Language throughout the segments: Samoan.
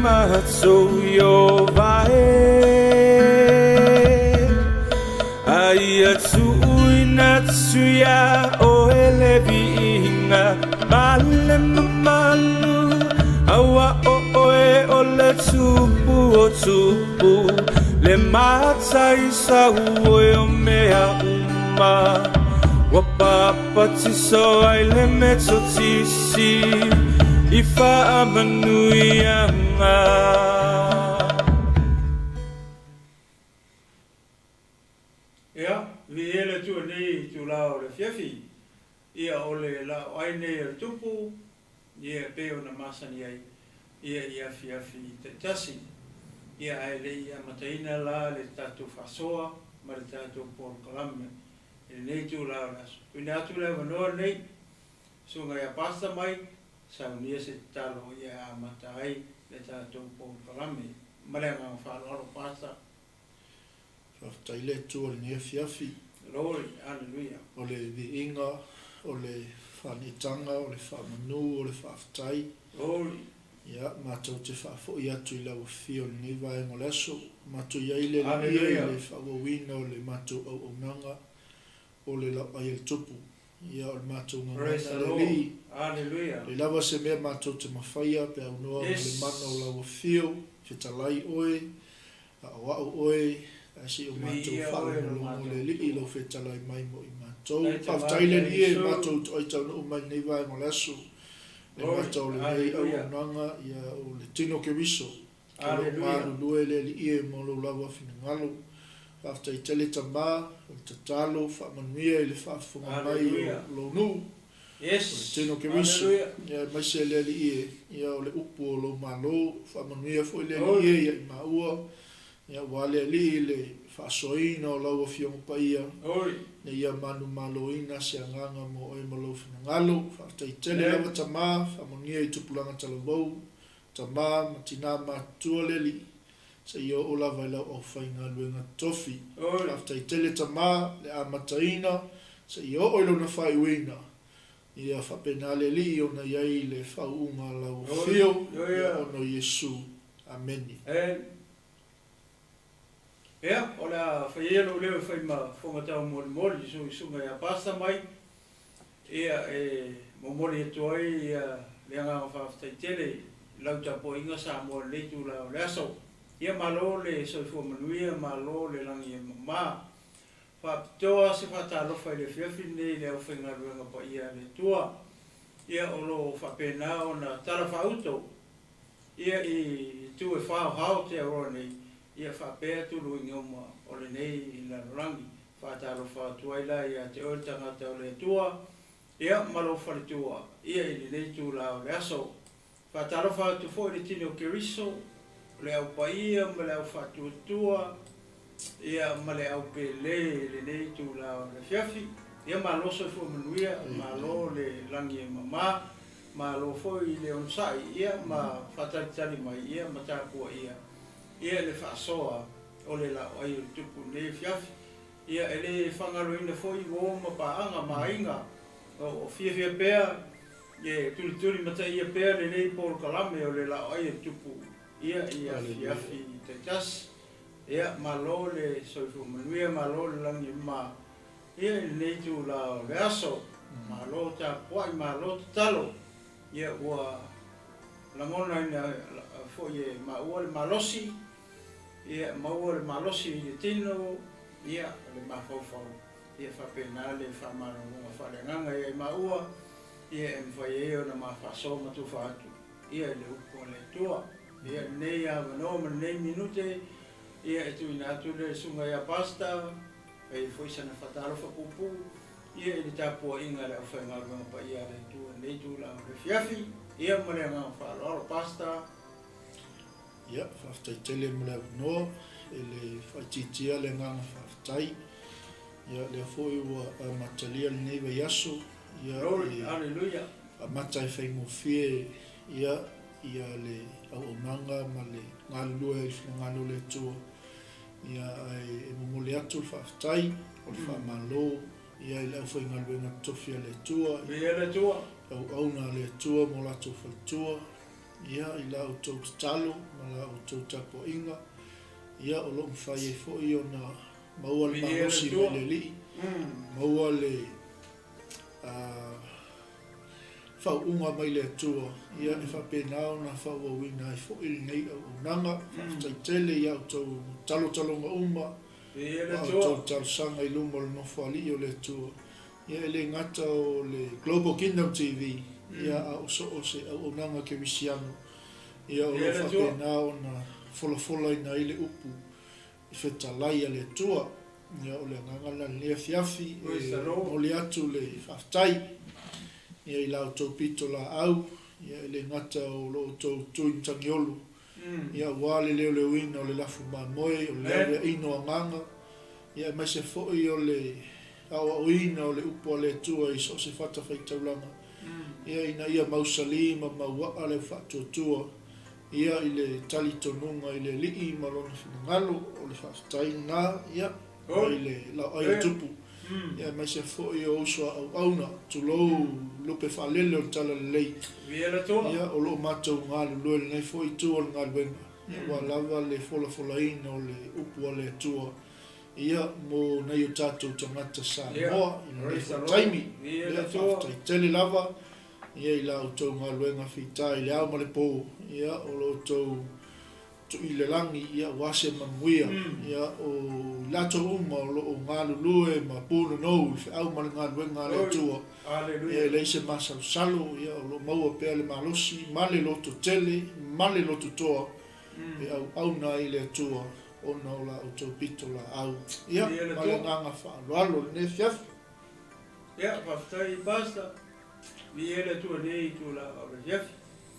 matou Ieova e. A ia tuuina atu iā oe le viiga ma le mamalu, auā o oe o le Tupu o tupu, le Mataisau o mea uma. Ua papatiso ai le Metotisi i faamanuiaga. Ia, viia le Atua i lenei itula o le afiafi. Ia, o le laoai nei a le Tupu, ia e pei ona masani ai, ia i afiafi taitasi. Ia, ae le i amataina la le tatou faasoa ma le tatou polokalame i lenei itula o le aso, tuuina atu le avanoa lenei, Susuga ia Pastor Mike, saunia se tatalo ia e amata ai le tatou polokalame. Ma le agaga faaaloalo Pastor. Faafetai le Atua i lenei afiafi. Glory, Hallelujah. O le viiga, o le faaniitaga, o le faamanu, o le faafetai. Glory. Ia, matou te faafoi atu i lau afio i lenei vaega o le aso. Matou i ai le Alii i le faaauauina o le matou auaunaga o le lauai a le Tupu. Ia, o le matou gagana le Alii. Leai lava se mea matou te mafaia pe aunoa ma le mana o lau afio, fetalai oe, Aoao oe, ae se i o matou faalogologo le Alii i lou fetalai mai mo i matou. Faafetai le Alii e, matou toai taunuu mai i lenei vaega o le aso. Le gata o lenei auaunaga, ia o le tino Keriso, o lo o galulue le Alii e mo lou lava finagalo. Faafetai tele Tama, o le tatalo, faamanuia i le faafofoga mai o lou nuu. O le tino Keriso, ia aemaise le Alii e, ia o le upu o lou Malo, faamanuia foi le Alii e ia i maua, ia aua le Alii i le faasoaina o lau Afioga Paia, ina ia manumaloina se agaga mo oe ma lou finagalo. Faafetai tele lava Tama, faamanuia i tupulaga talavou, Tama ma tina matutua le Alii, seia oo lava i lau aufaigaluega tofi. Faafetai tele Tama, le amataina, seia oo i lona faaiuina. Ia faapena le Alii ona i ai le faauuga a lau afio, ia ona o Iesu. Ameni. Ia, o le a fai ia lou leo e fai ma fofoga taumolimoli i susuga ia Pastor Mike, Ia, e momoli atu ai le agaga faafetai tele i lau tapuaiga Samoa i lenei itula o le aso. Ia, malo le soifua manuia, malo le lagi e mama. Faapitoa se faatalofa i le afiafi lenei i le aufaigaluega paia a le Atua. Ia, o lo o faapena ona tala faauto ia i itu e faohao Aotearoa nei, ia faapea tuluiga uma o lenei lalolagi. Faatalofa atu ai la ia te oe le tagata o le Atua, ia ma lou faletua, ia i lenei itula o le aso. Faatalofa atu foi i le tino o Keriso, o le Au Paia ma le Au Faatuatua, ia ma le Au Pele i lenei itula o le afiafi. Ia malo soifua manuia, malo le lagi e mama, malo foi i le onosai, ia ma faatalitali mai, ia ma tapuaia, ia le faasoa o le laoai o le Tupu i lenei afiafi. Ia, e le faagaloina foi uo ma paaga ma aiga o fiafia pea e tulituli mataia pea lenei polokalame o le laoai o le Tupu ia i afiafi taitasi. Ia, malo le soifua manuia, malo le lagi e mama ia i lenei itula o le aso. Malo tapuai, malo tatalo. Ia, ua lagonaina foi e maua le malosi Ia maua le malosi i le tino, ia, le mafaufau, ia faapena le faamalologa faaleagaga ia i maua, ia e mafai ai ona ma faasoa ma tufa atu, ia i le upu a le Atua. Ia lenei avanoa ma lenei minute, ia e tuuina atu le Susuga ia Pastor, fai ai foi sana faatalofa puupuu, ia i le tapuaiga a le aufaigaluega paia a le Atua i lenei itula o le afiafi, ia ma le agaga faaaloalo. Pastor. Ia, faafetai tele mo le avanoa e le faaitiitia le agaga faafetai. Ia, lea foi ua amatalia lenei vaiaso, ia, e amata e faigofie, ia, ia le auaunaga ma le galulue ai i le finagalo o le Atua. Ia, ae e momoli atu le faafetai, o le faamalo, ia, i le aufaigaluega totofi a le Atua, i auauna a le Atua ma o latou faletua. Ia, i la outou tatalo ma la outou tapuaiga, ia, o lo o mafai ai foi ona maua le malosi mai le Alii, maua le faauuga mai le Atua, ia, e faapena ona faaauauina ai foi lenei auaunaga. Faafetai tele i a outou talotaloga uma ma a outou talosaga i luma o le Nofoalii o le Atua. Ia e le gata o le Global Kingdom TV, ia a o so o se auaunaga kerisiano, ia o lo o faapena ona folafolaina ai le upu i fetalai a le Atua. Ia o le agaga lena i lenei afiafi e momoli atu le faafetai ia i la outou pitolaau, ia e le gata o lo outou tui matagiolo, ia aua le leoleoina o le lafu mamoe, o le leoleaina o agaga, ia aemaise foi o le aoaoina o le upu a le Atua i so o se fatafaitaulaga, ia ina ia mausali ma mauaa le au faatuatua, ia i le talitonuga i le Alii ma Lona finagalo. O le faafetai lena, ia, mai le laoai o Tupu, ia aemaise foi o uso a auauna, tulou lupe faalele o le Talalelei, ia, o lo o matou galulue i lenei foi itu o le galuega, ia, aua lava le folafolaina o le upu a le Atua, ia, mo nai o tatou tagata Samoa i lenei foi taimi. Ia, faafetai tele lava. Ia i la outou galuega fita i le ao ma le po, ia o lo outou tui i le lagi, ia aua se manuia, ia o i latou uma o lo o galulue ma punonou i le feau ma le galuega a le Atua, ia e leai se masalosalo, ia o lo o maua pea le malosi ma le loto tele ma le loto toa e auauna ai i le Atua ona o la outou pitolaau. Ia, ma le agaga faaaloalo i lenei afiafi. Ia, faafetai Pastor. Viia le Atua i lenei itula o le afiafi.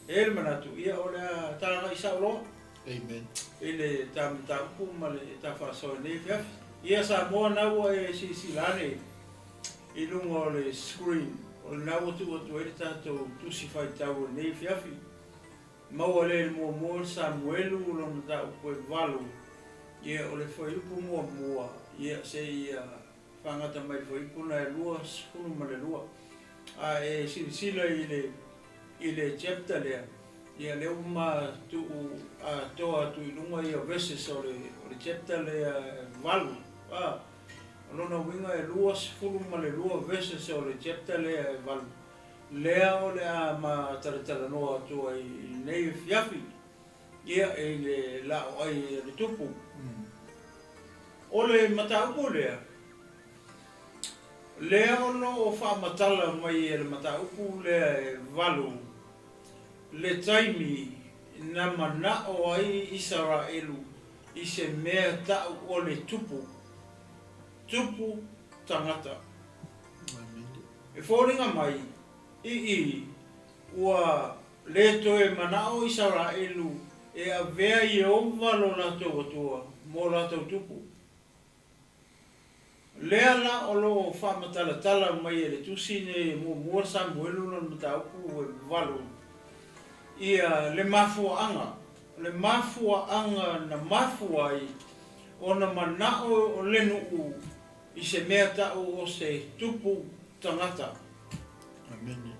E i ai le manatu, ia o le a tagai sao loa. Amen. I le ta mataupu ma le ta faasoa i lenei afiafi. Ia Samoa na ua e silasila ane i luga o le screen, o lena ua tuu atu ai le tatou tusi faitau o lenei afiafi. Maua lea i le muamua o le Samuelu lona mataupu e 8, ia o le fuaiupu muamua, ia seia Faagata mai le fuaiupu lena e 22. A e silasila i le i le chapter lea, ia lea ua ma tuu atoa atu i luga ia verses o le o le chapter lea e 8. A, o lona uiga e 22 verses o le chapter lea e 8, lea o le a ma talatalanoa atu ai i lenei afiafi, ia i le laoai a le Tupu. O le mataupu lea, lea o lo o faamatala mai e le mataupu lea e 8 le taimi na manao ai Isaraelu i se mea ta'u o le tupu, tupu tagata. E foliga mai i i ua le toe manao Isaraelu e avea Ieova lo latou Atua mo latou tupu. Lea la o lo o faamatalatala mai e le tusi nei e muamua Samuelu lona mataupu e 8, ia le mafuaaga, le mafuaaga na mafua ai ona manao le nuu i se mea ta'u o se tupu tagata. Amene.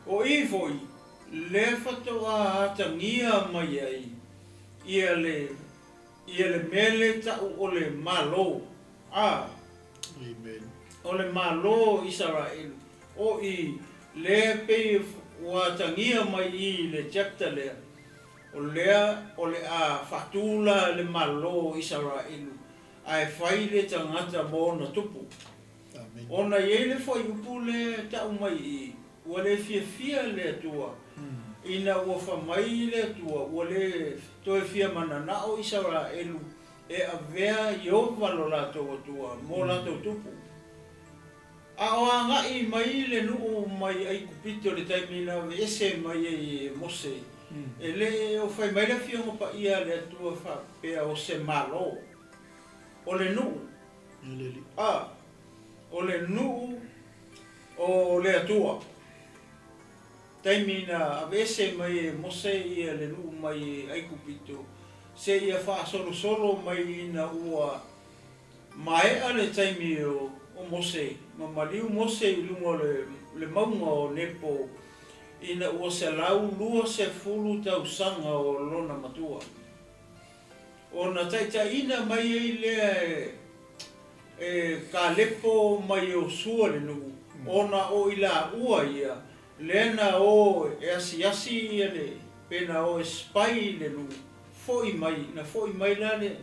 O i foi lea faatoa atagia mai ai ia le ia le mea le ta'u o le Malo, a. Amen. O le Malo o Isaraelu. O i lea pei ua atagia mai i le chapter lea, o lea o le a faatu la le Malo o Isaraelu ae fai le tagata mo ona tupu. Amene. Ona i ai le fuaiupu lea e ta'u mai i i, ua le fiafia le Atua, ina ua fa mai le Atua, ua le toe fia manana'o Isaraelu e avea Ieova lo latou Atua mo latou tupu. A o aga'i mai le nu'u mai Aikupito i le taimi na aveese mai ai e Mose, e le o fai mai le Afioga Paia a le Atua faapea o se malo, o le nu'u. A, o le nuu o le Atua. Taimi na aveese mai e Mose ia le nuu mai Aikupito, seia faasolosolo mai ina ua maea le taimi o Mose, ma maliu Mose i luga o le mauga o Nepo. ina ua 120 tausaga o lona matua. Ona taitaiina mai ai lea e Kalepo ma Iosua le nuu, ona o i laua ia, lea na o e asiasi ia le, pe na o e spy le nuu, foi mai, na foi mai la le,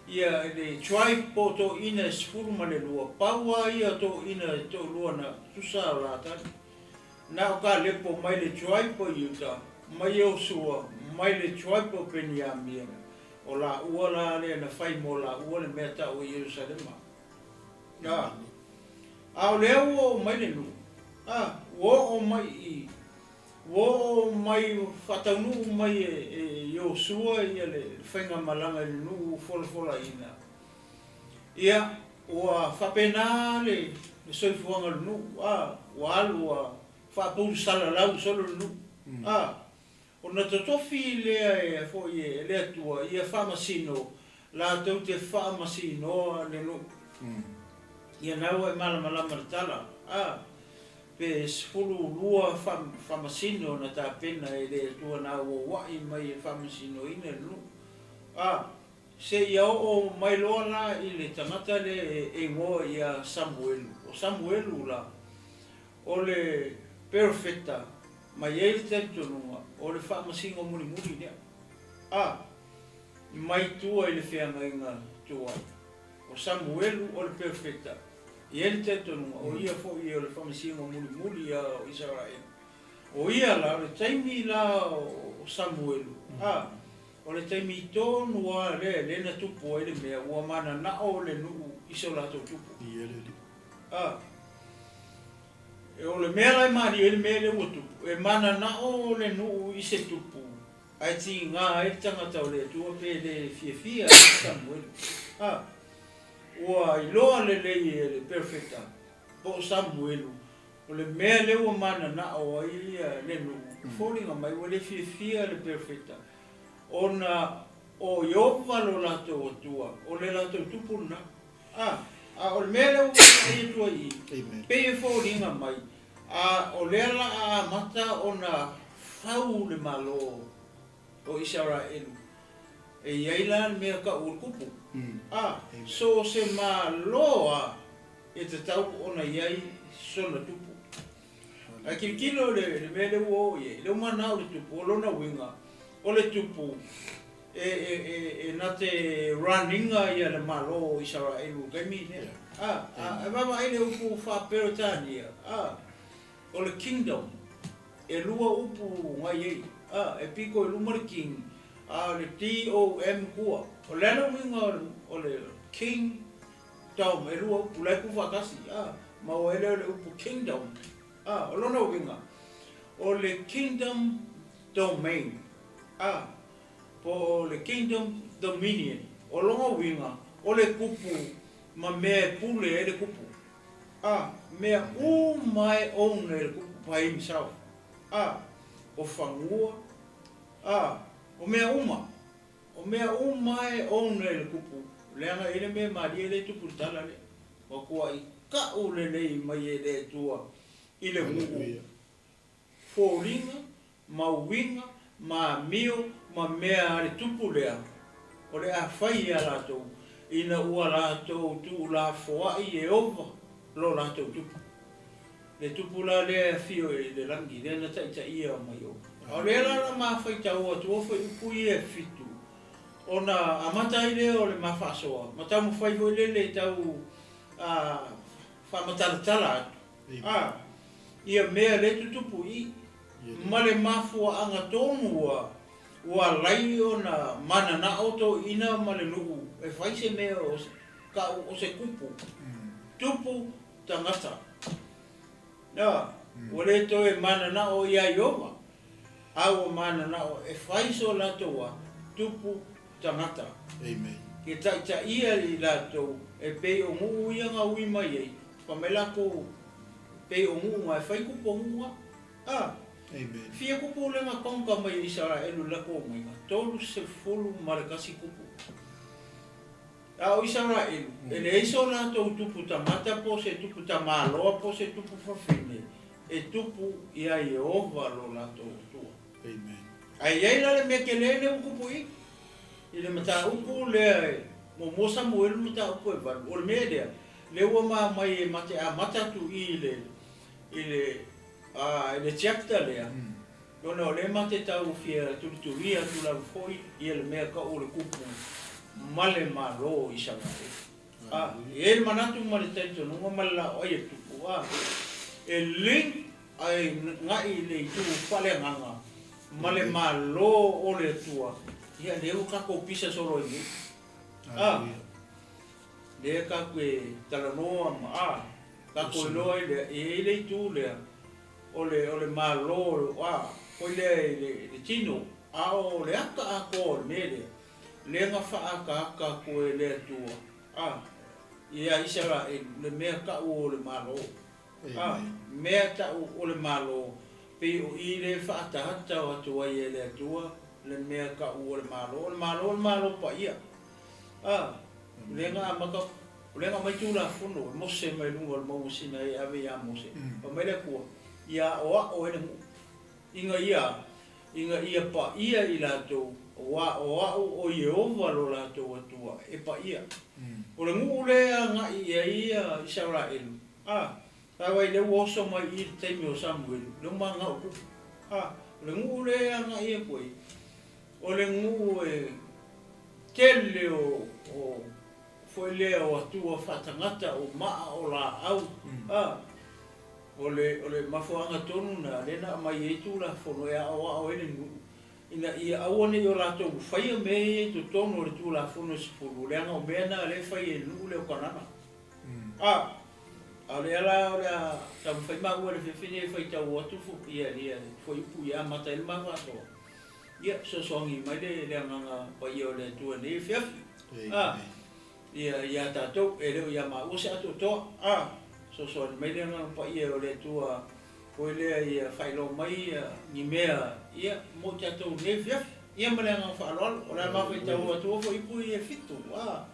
ia le tribe po o toeaiina e 12, pau lava ia o toeaiina e toalua na tusa o latali. Na o Kalepo mai le tribe o Iuta, ma Iosua mai le tribe o Peniamina, o laua la lea na fai mo laua le mea tau o Ierusalema. A, a o lea ua oo mai le nuu, a, ua oo mai i, ua oo mai, faataunuu mai e Iosua ia le faigamalaga i le nuu folafolaina. Ia, ua faapena le soifuaga o le nuu, a, ua alu ua faapulusalalau solo le nuu, a, ona totofi lea e foi e le Atua ia faamasino latou te faamasinoa le nuu. Ia na ua e malamalama le tala, a, pe 12 faamasino na tapena e le Atua na auauai mai e faamasinoina le nuu, a. Seia oo mai loa la i le tagata lea e igoa ia Samuelu. O Samuelu la, o le perofeta, ma i ai le talitonuga o le faamasino mulimuli lea, a mai tua i le feagaiga tuai. O Samuelu o le perofeta, e i ai le talitonuga o ia foi o le faamasino mulimuli ia o Isaraelu. O ia la, o le taimi la o Samuelu, a, o le taimi tonu lava lea lea na tupu ai le mea, ua mananao le nuu i so latou tupu. A, o le mea la e malie ai le mea lea ua tupu, e mananao le nuu i se tupu, ae tiga ai le tagata o le Atua pe le fiafia ai Samuelu. A, ua iloa lelei e le perofeta po o Samuelu O le mea lea ua mananao ai le nuu, e foliga mai ua le fiafia le perofeta, ona o Ieova lo latou Atua, o le latou tupu lena. A, a o le mea lea ua vaavaai atu ai i i, pei e foliga mai, a o lea la a amata ona fau le Malo o Isaraelu, e i ai la le mea tau o le kupu. A, so o se Malo lava E tatau ona i ai sona tupu. Ae tilotilo i le mea lea ua oo i ai, lea ua manao le tupu, o lona uiga, o le tupu e na te run ina ia le Malo o Isaraelu i le taimi lea. A, e vaavaai le upu faa-Peretania, a, o le kingdom, e lua upu na i ai, a, e pito i luma le king, a o le D-O-M tua. O le a le uiga o le king? Dom, e lua upu, la e tu faatasi, a, maua ai lea o le upu kingdom, a, o lona uiga, o le kingdom domain, a, po o le kingdom dominion, o lona uiga, o le kupu ma mea e pule ai le kupu, a, mea uma e own e le kupu by himself, a, o fanua, a, o mea uma. O mea uma e own e le kupu, leaga e i ai le mea malie lea e tupu i le tala lea. Ua tuai ka'u lelei mai e le Atua i le nuu foliga ma uiga ma amio ma mea a le tupu lea o le a fai ia latou ina ua latou tuulafoa'i Ieova lo latou tupu. Le tupu la lea e afio i le lagi, lea na taitaia mai o. A o lea la la ma faitau atu foi upu ia e fitu, ona amata ai lea o le ma faasoa, ma taumafai foi lele e tau faamatalatala atu, a, ia mea lea e tutupu i i, ma le mafuaaga tonu ua, ua alai ona mananao toeaiina ma le nuu e fai se mea o, kau o se kupu, tupu tagata. Na, ua le toe mananao iā Ieova, a ua mananao e fai so latou a tupu tagata. Amen. Ke taitaia i latou e pei o nuu ia na ui mai ai, fa mai lakou pei o nuu na e fai kupu o nuu na. A, Amen. fia kupu lea na konka mai e Isaraelu i lakou omaiga? 31 kupu. A o Isaraelu, e leai so latou tupu tagata po o se tupu tamaloa po o se tupu fafine. e tupu iā Ieova lo latou Atua. Amen. Ae i ai la le mea tele lea ua tupu i i le mataupu lea e muamua Samuelu mataupu e valu, o le mea lea, lea ua ma aumai e ma te amata atu i i le i le a i le chapter lea, ona o lea ma te tau fia tulitulia atu lava foi ia le mea tau o le kupu ma le Malo o Isaraelu. A, e i ai le manatu ma le talitonuga ma le laoai a le Tupu, a, e link ai ga'i i le itu faaleagaga ma le Malo o le Atua, ia lea ua tatou pisa solo ai nei. A, lea tatou te talanoa ma, a, tatou iloa ai lea, e i ai le itu lea o le, o le Malo, a, foi lea i le, i le tino, a o le ata atoa o le mea lea, Lea na faaataata atu e le Atua, a, ia Isaraelu, le mea taʻu o le Malo. A, mea taʻu o le Malo, pei o i lea faaataata atu ai e le Atua le mea taʻu o le Malo. O le Malo o le Malo paia. A, lea na amata, o lea na aumai Tulafono e Mose mai luga o le mauga Sinai e ave ia Mose. Fai mai le Atua, Ia aʻoaʻo ai le nuu, ina ia ina ia paia i latou, aua o au o Ieova lo latou Atua, e paia. O le nuu lea e agai i ai ia Isaraelu, a, sa ai lea ua oso mai i i le taimi o Samuelu, lea ua magao tupu. A, o le nuu lea e agai atu ai, o le nuu e tele o, o, foi lea o atua faatagata, o maa, o laau, a, O le, o le mafuaaga tonu na, lea na aumai ai Tulafono e aoao ai le nuu, ina ia aua ne i o latou faia mea ia i totonu o le Tulafono e sefulu, leaga o mea na lea e fai e le nuu lea o Kanana. A, a o lea la o le a taumafai maua i le fefe nei e faitau atu fo, ia, ia, fuaiupu ia amata ai le ma faasoa. Ia, fesoasoani mai le, le Agaga Paia o le Atua i lenei afiafi. A. Ia, iā tatou, e le o iā maua se atoatoa, a, fesoasoani mai le Agaga Paia o le Atua foi lea ia faailoa mai ia ni mea, ia, mo i tatou i lenei afiafi. Ia ma le agaga faaaloalo, o le a mafaitau atua fuaiupu ia e fitu, a,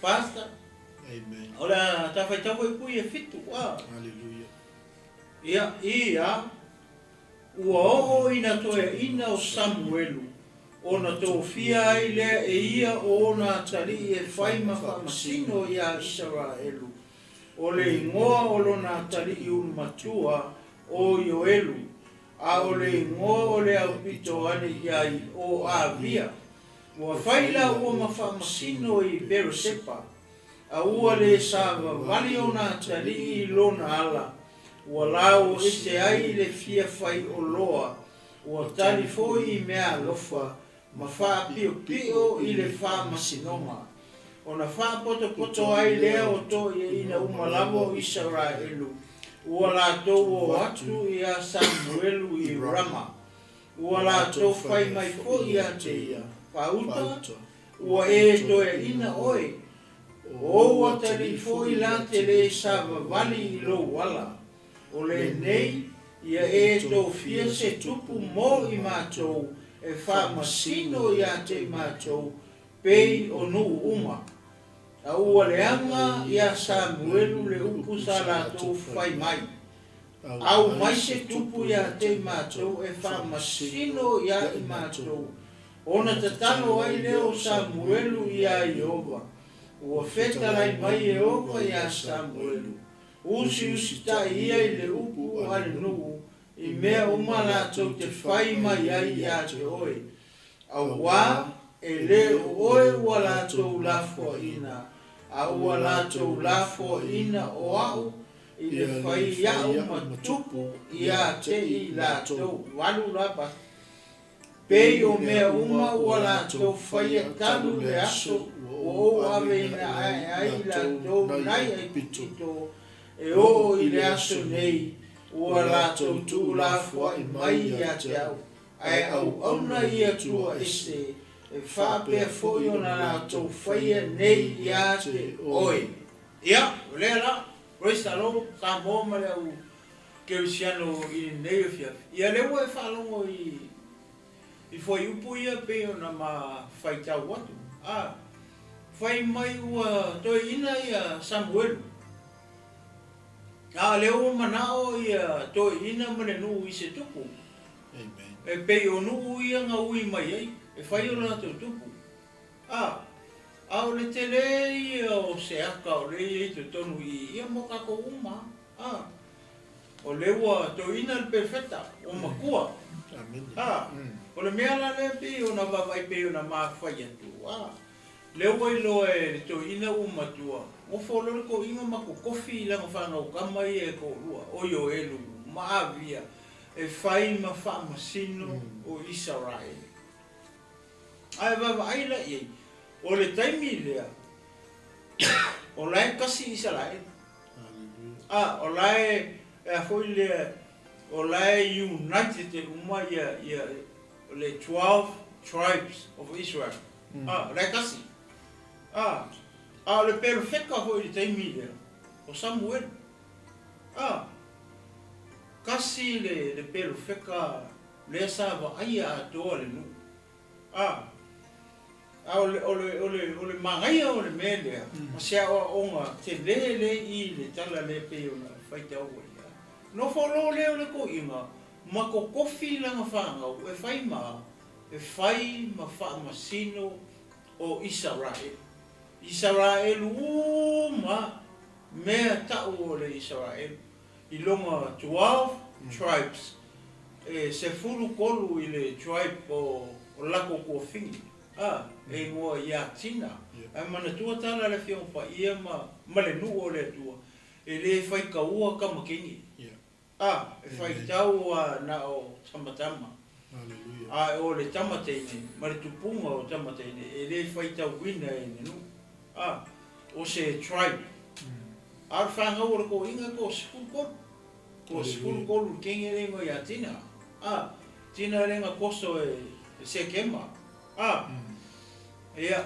Pastor. Amen. O le a ta faitau fuaiupu ia e fitu, a. Hallelujah. Ia, ia, Ua oo ina toeaina o Samuelu, ona tofia ai lea e ia o ona atalii e fai ma faamasino iā Isaraelu. O le igoa o lona atalii ulumatua o Ioelu, a o le igoa o le aupito ane iā o Avia. Ua fai lāua ma faamasino i Beresepa, a ua lē savavali ona atalii i lona ala, Ua lao ese ai le fia fai oloa, ua tali foi i meaalofa ma faapiopio i le faamasinoga. Ona faapotopoto ai lea o toeaiina uma lava o Isaraelu, ua latou o atu iā Samuelu i Rama. Ua latou fai mai foi ia te ia, Faauta, ua e toeaina oe, O ou atalii foi la te lē savavali i lou ala, o lenei, ia e tofia se tupu mo i matou e faamasino ia te i matou pei o nuu uma. A ua leaga iā Samuelu le upu sa latou fai mai, Au mai se tupu ia te i matou e faamasino ia i matou. Ona tatalo ai lea o Samuelu iā Ieova. Ua fetalai mai Ieova iā Samuelu, Usiusitai ia i le upu a le nuu i mea uma latou te fai mai ai iā te oe, auā e lē o oe ua latou lafoaina, a ua latou lafoaina o a'u i le fai iaʻu ma tupu iā te i latou. Valu lava. Pei o mea uma ua latou faia talu le aso ua ou aveina ae ai i latou nai Aikupito e oo i le aso nei, ua latou tuulafoai mai ia te au, ae auauna i Atua ese, e faapea foi ona latou faia nei ia te oe. Ia, o lea la, praise the Lord, Samoa ma le au Kerisiano i lenei afiafi. Ia lea ua e faalogo i i fuaiupu ia pei ona ma faitau atu. A, fai mai ua toeaina ia Samuelu. A o lea ua manao ia toeaiina ma le nuu i se tupu. Amen. E pei o nuu ia na ui mai ai e fai o latou tupu. A, a o le tele ia o se aka o lea e i ai i totonu i i, ia mo tatou uma a. A, o lea ua toeaina le perofeta, ua matua. Amene. A, o le mea la lea pei ona vaavaai pei ona ma fai atu, a, lea ua iloa e le toeaina ua matua, nofo loa le toeaina ma totofi i lana fanau tama ia e toalua, o Ioelu ma Avia, e fai ma faamasino o Isaraele. Ae vaavaai la i ai, o le taimi lea, o la e tasi Isaraele. A, o la e, e a foi lea, o la e united uma ia, ia, le 12 tribes of Israel. A, o la e tasi. A, a o le perofeta foi i le taimi lea, o Samuelu. A, tasi le, le perofeta lea sa vaaia atoa le nuu. A, a o le, o le, o le, o le manaia o le mea lea, ma se aoaoga tele lea i le tala lea pei ona faitau ai. A, nofo loa lea o le toeaina ma totofi lana fanau e fai ma, e fai ma faamasino o Isaraelu. Isaraelu uma mea tau o le Isaraelu. I lona 12 tribes, e 13 i le tribe o latou tuafine, a, e igoa ia Tina. Ae manatua tala a le Afioga Paia ma, ma le nuu o le Atua, e le faitaua tama teine. A, e faitau a na o tamatama. A o le tama teine ma le tupuga o tama teine e le faitauina e le nuu. A, o se tribe. A o le fanau o le toeaina e toa-13. Toa-13 le kenge le ingoa ia Tina. A, Tina le na koso e Sekema. A, ia,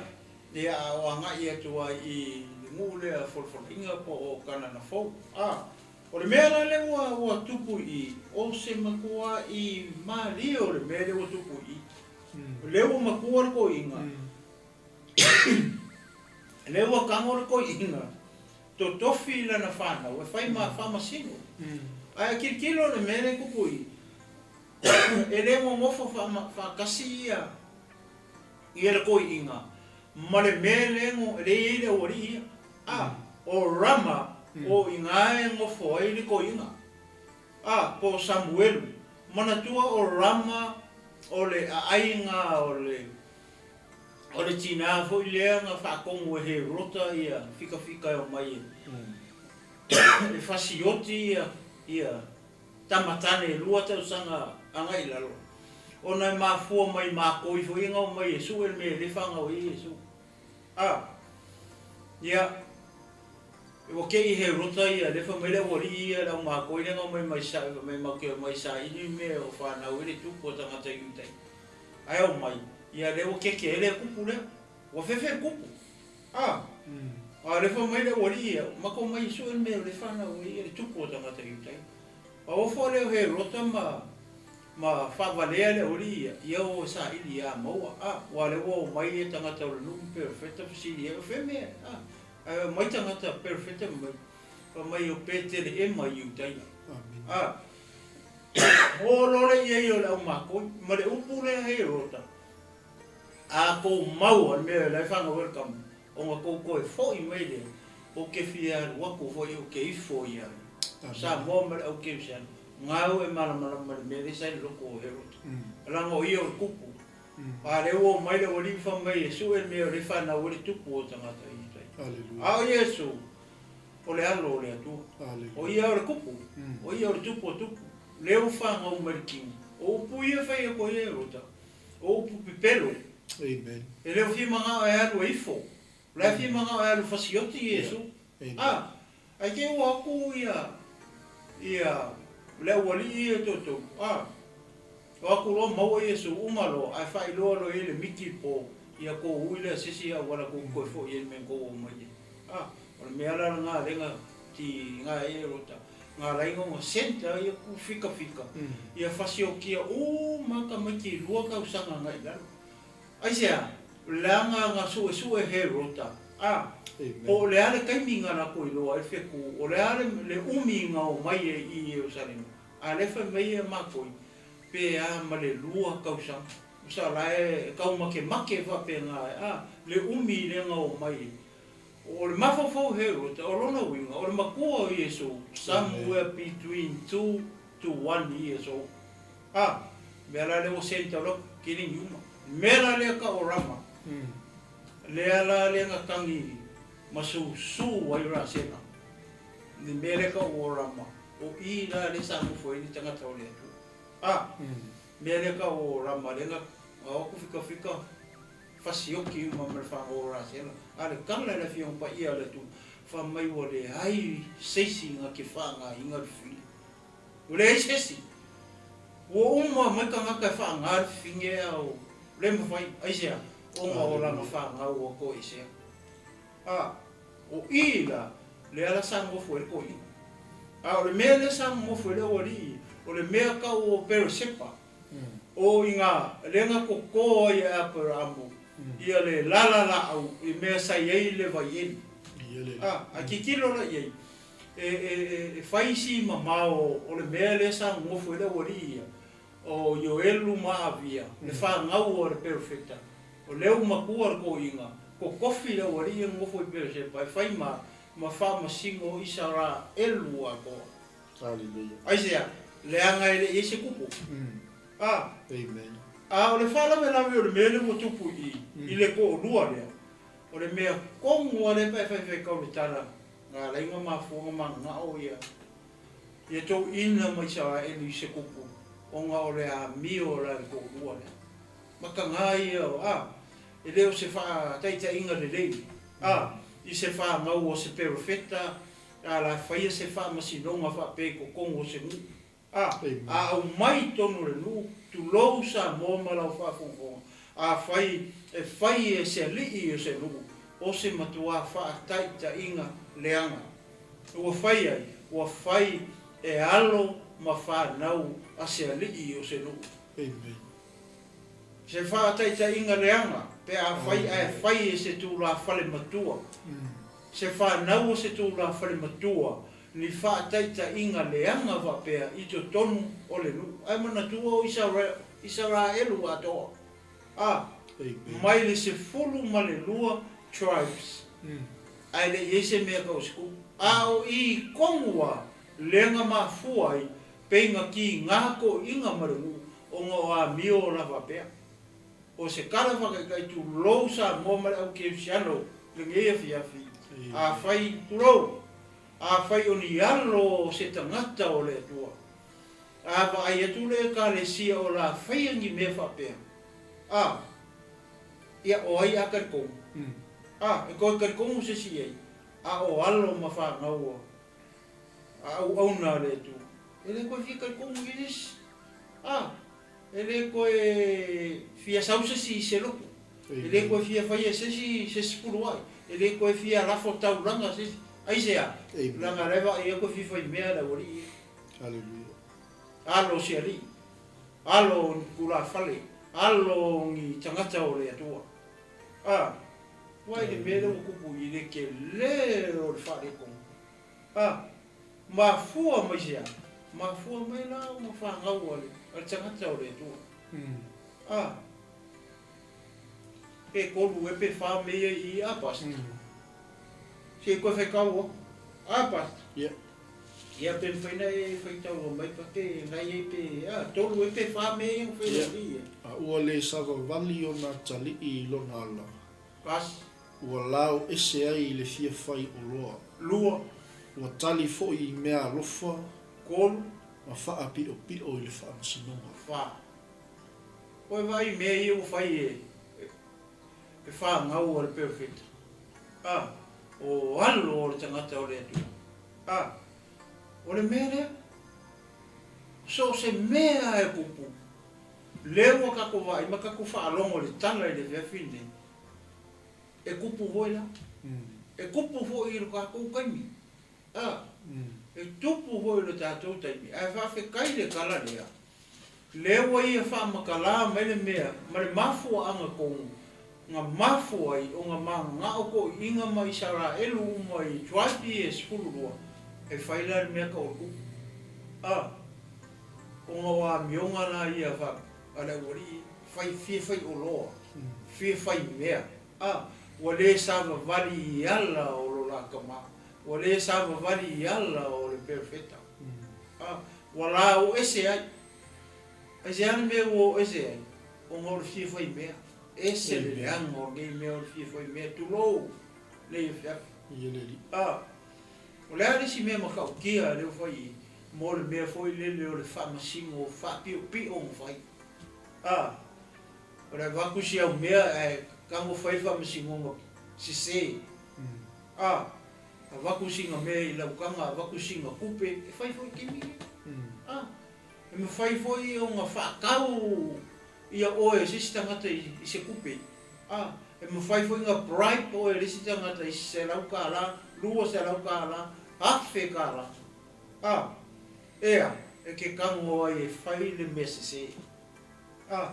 ia a o agai atu ai i le nuu lea Folafolaina po o Kanana Fou. A, o le mea la lea ua, ua tupu i i, o se matua'i malie o le mea lea ua tupu i i. O lea ua matua le toeaina. Lea ua tago le toeaina totofi i lana fanau e fai ma faamasino. Ae tilotilo le mea lea e tupu i i, e le nonofo faatasi ia le toeaina ma le mea lea e i ai le aualii ia. A, o Rama o i ina e nofo ai le toeaina. A, po o Samuelu. Manatua o Rama o le aaiga o le O le tinā foi lea na faatonu e Herota ia fikafika e omai e fasioti ia tama tane e lua tausaga agai i lalo, ona e mafua mai makoi foi na omai e sue le mea e le fanau ai Iesu. A, ia, ua kei Herota ia le fai mai le aualii ia le au makoi lea na omai mai mai matou te omai e saili mea o fanau ai le tupu a tagata Iutai. Ae omai, ia lea ua keke ai le kupu lea. Ua fefe le kupu. A! A lea fai mai le aualii ia, matou omai e sue le mea o lea e fanau ai le tupu o tagata Iutai. A ofo lea o Herota ma ma faavalea le aualii ia, ia o e saili ia maua. A! Aua o lea ua omai ia tagata o le nuu ma perofeta fesili ai, o fea mea? A! Ae omai tagata perofeta mai, fai mai o Peteleema i Iutaia. A! O loa le iai o le aumakoi, ma le upu lea Herota, a kou maua le mea la e fanau ai le tama, ona kou toe foi mai lea, ou te fia alu atu foi ou te ifo ia Samoa ma le au Kerisiano, gau e malamalama i le mea lea sa i le loto o Herota. Leaga o ia o le tupu. A lea ua omai le aualii ma fai mai e sue le mea o lea e fanau ai le tupu o tagata i tai. A o Iesu, O le Alo o le Atua. O ia o le kupu, o ia o le tupu o tupu, lea ua fanau mai le tino. O upu ia e fai atu ai e Rota, o upu pepelo. E le o fia manao e alu e ifo, o la e fia manao e alu fasioti Iesu. A, ae te i ua atu ia, ia le aualii ia e toatolu, a, o atu loa maua Iesu, uma loa, ae faailoa loa i ai le miti po, ia tou ui lea se isi auala tou te toe foi ai i le mea na tou omai ai. A, o le mea la lena lea na tiga ai e Rota, na ala ai ona centre ia ku fikafika, ia fasiokia uma tamaiti e lua tausaga agai i lalo. Aisea? Leaga na suesue he Rota. A, po o le a le taimi na latou iloa ai le fetu, o le a le umi na omai ai i Ierusalema, a lea fai mai ia matou, pe a ma le lua tausaga. Sa la e tau makemake faapena a, le umi lea na omai ai. O le mafaufau o Herota, o lona uiga, o le matua o Iesu, somewhere between 2 to 1 years old. A, mea la lea ua send tau atu, kilini uma. Mea la lea tau o Rama, lea la lea na tagi ma susu ai Rasela, le mea lea tau o Rama, o i la lea sa nofo ai le tagata o le Atua. A, mea lea tau o Rama lea na o atu fikafika fasioki uma ma le fanau o Rasela, a le tala i le Afioga Paia a le Atua, fai mai ua leai se isi na te faagaina le fili. Ua leai se isi. Ua uma mai tagata e faaga le fifine a o le mafai, aisea? Ona o lana fanau ua toesea. A, o i la, lea la sa nofo ai le toeaina. A o le mea lea sa nonofo ai le aualii, o le mea tau o Peresepa, o i na lea na toto ai e Aperamo ia le lala laau i mea sa i ai le vaieli. A, a tilotilo la i ai, e fai si mamao o le mea lea sa nonofo ai le aualii ia, o Ioelu ma Avia, le fanau a le perofeta, o lea ua matua le toeaina, totofi le aualii ia nonofo i Peresepa e fai ma faamasino o Isaraelu atoa. Aisea? Leaga e le i ai se kupu. A. A o le faalavelave o le mea lea ua tupu i i, i le toalua lea, o le mea tonu lava lea pe a e faifai le tala, na ala ai ona mafua ona mananao ia ia toeaina ma Isaraelu i se kupu, ona o le amio la i le toalua lea. Mataga ia o, a, e le o se faataitaiga lelei, a, i se fanau o se perofeta, a la faia se faamasinoga faapea i totonu o se nuu, a, a aumai i totonu o le nuu, tulou Samoa ma lau faafogafoga, afai e fai e se alii o se nuu, o se matuā faataitaiga leaga. Ua fai ai, ua fai e alo ma fanau a se alii o se nuu. Amen. Se faataitaiga leaga pe afai ae fai e se tulafale matua. Se fanau o se tulafale matua ni faataitaiga leaga faapea i totonu o le nuu. Ae manatua o Isaraelu atoa, a, mai le 12 tribes, ae le i ai se mea tau se kupu. A o i tonu a leaga mafua ai pei na kiga toeaiga ma le nuu ona o amio la faapea. O se tala faataitai tulou Samoa ma le au kerisiano lenei afiafi, afai, tulou, afai o ni alo o se tagata o le Atua, a vaai atu le Ekalesia o la faia ni mea faapea, a, ia o ai a talitonu? A, e toe talitonu se isi i ai, a o alo ma fanau a auauna a le Atua, e le toe fia talitonu i le isi. A, E le toe fia sau se isi i se lotu. E le toe fia faia e se isi se sefulu ai. E le toe fia lafo taulaga se isi. Aisea? Leaga la e vaai atu e fia fai mea le aualii ia. Hallelujah. Alo o se alii. Alo o ni tulafale. Alo o ni tagata o le Atua. A, ua i le mea lea ua tupu i le tele o le faaletonu. A, mafua mai se a? Mafua mai la ona fanau a le, a le tagata o le Atua. A, pe tolu ea pe fa mea ia i i, a Pastor? Se i koe faitau atu. A Pastor? Yeah. Ia pe mafai na e faitaua mai pa pe na i ai pe, a, tolu ea pe fa mea ia na fai yeah. Ia. A ua le savavali ona talii i lona ala. Pas. Ua lao ese ai i le fia fai oloa. Lua. Ua tali foi i mea alofa. Tolu. Ma faapiʻopiʻo i le faamasinoga. Fa. Koe vaai i mea ia ua fai e, e fanau a le perofeta, a, o alo o le tagata o le Atua. A, o le mea lea, so o se mea e kupu, lea ua tatou vaai ma tatou faalogo i le tala i le afiafi lenei, E kupu foi la. E kupu foi i lo tatou taimi. A, e tupu foi i lo tatou taimi, ae faafetai le tala lea, lea ua ia faamatalā mai le mea ma le mafuaaga tonu. Na mafua ai ona magagao toʻiʻiga ma Isaraelu uma i tribe ia e 12 e fai la le mea tau o le kupu. A, ona o amioga la ia fa a le aualii fai fia fai oloa, fia fai mea. A, ua le savavali i ala o lo la tama, ua le savavali i ala o le perofeta. A, ua la o ese ai. Aisea le mea ua o ese ai? Ona o le fia fai mea. Ese le leaga o lenei mea o le fia fai mea, tulou lenei afiafi. A, o le a le isi mea matautia lea ua fai i i, mo le mea foi lele o le faamasino faapiopio na fai. A, o le avatu si au mea ae tago fai le faamasinoga sese. A, avatu sina mea i lau taga, avatu sina tupe, e fai foi i taimi nei. A, e mafai foi ona faatau ia oe e se isi tagata i se tupe, a, e mafai foi ona bribe oe e le isi tagata i se $100, $200, $1000, a, ea, e te tago ai e fai le mea sese, a,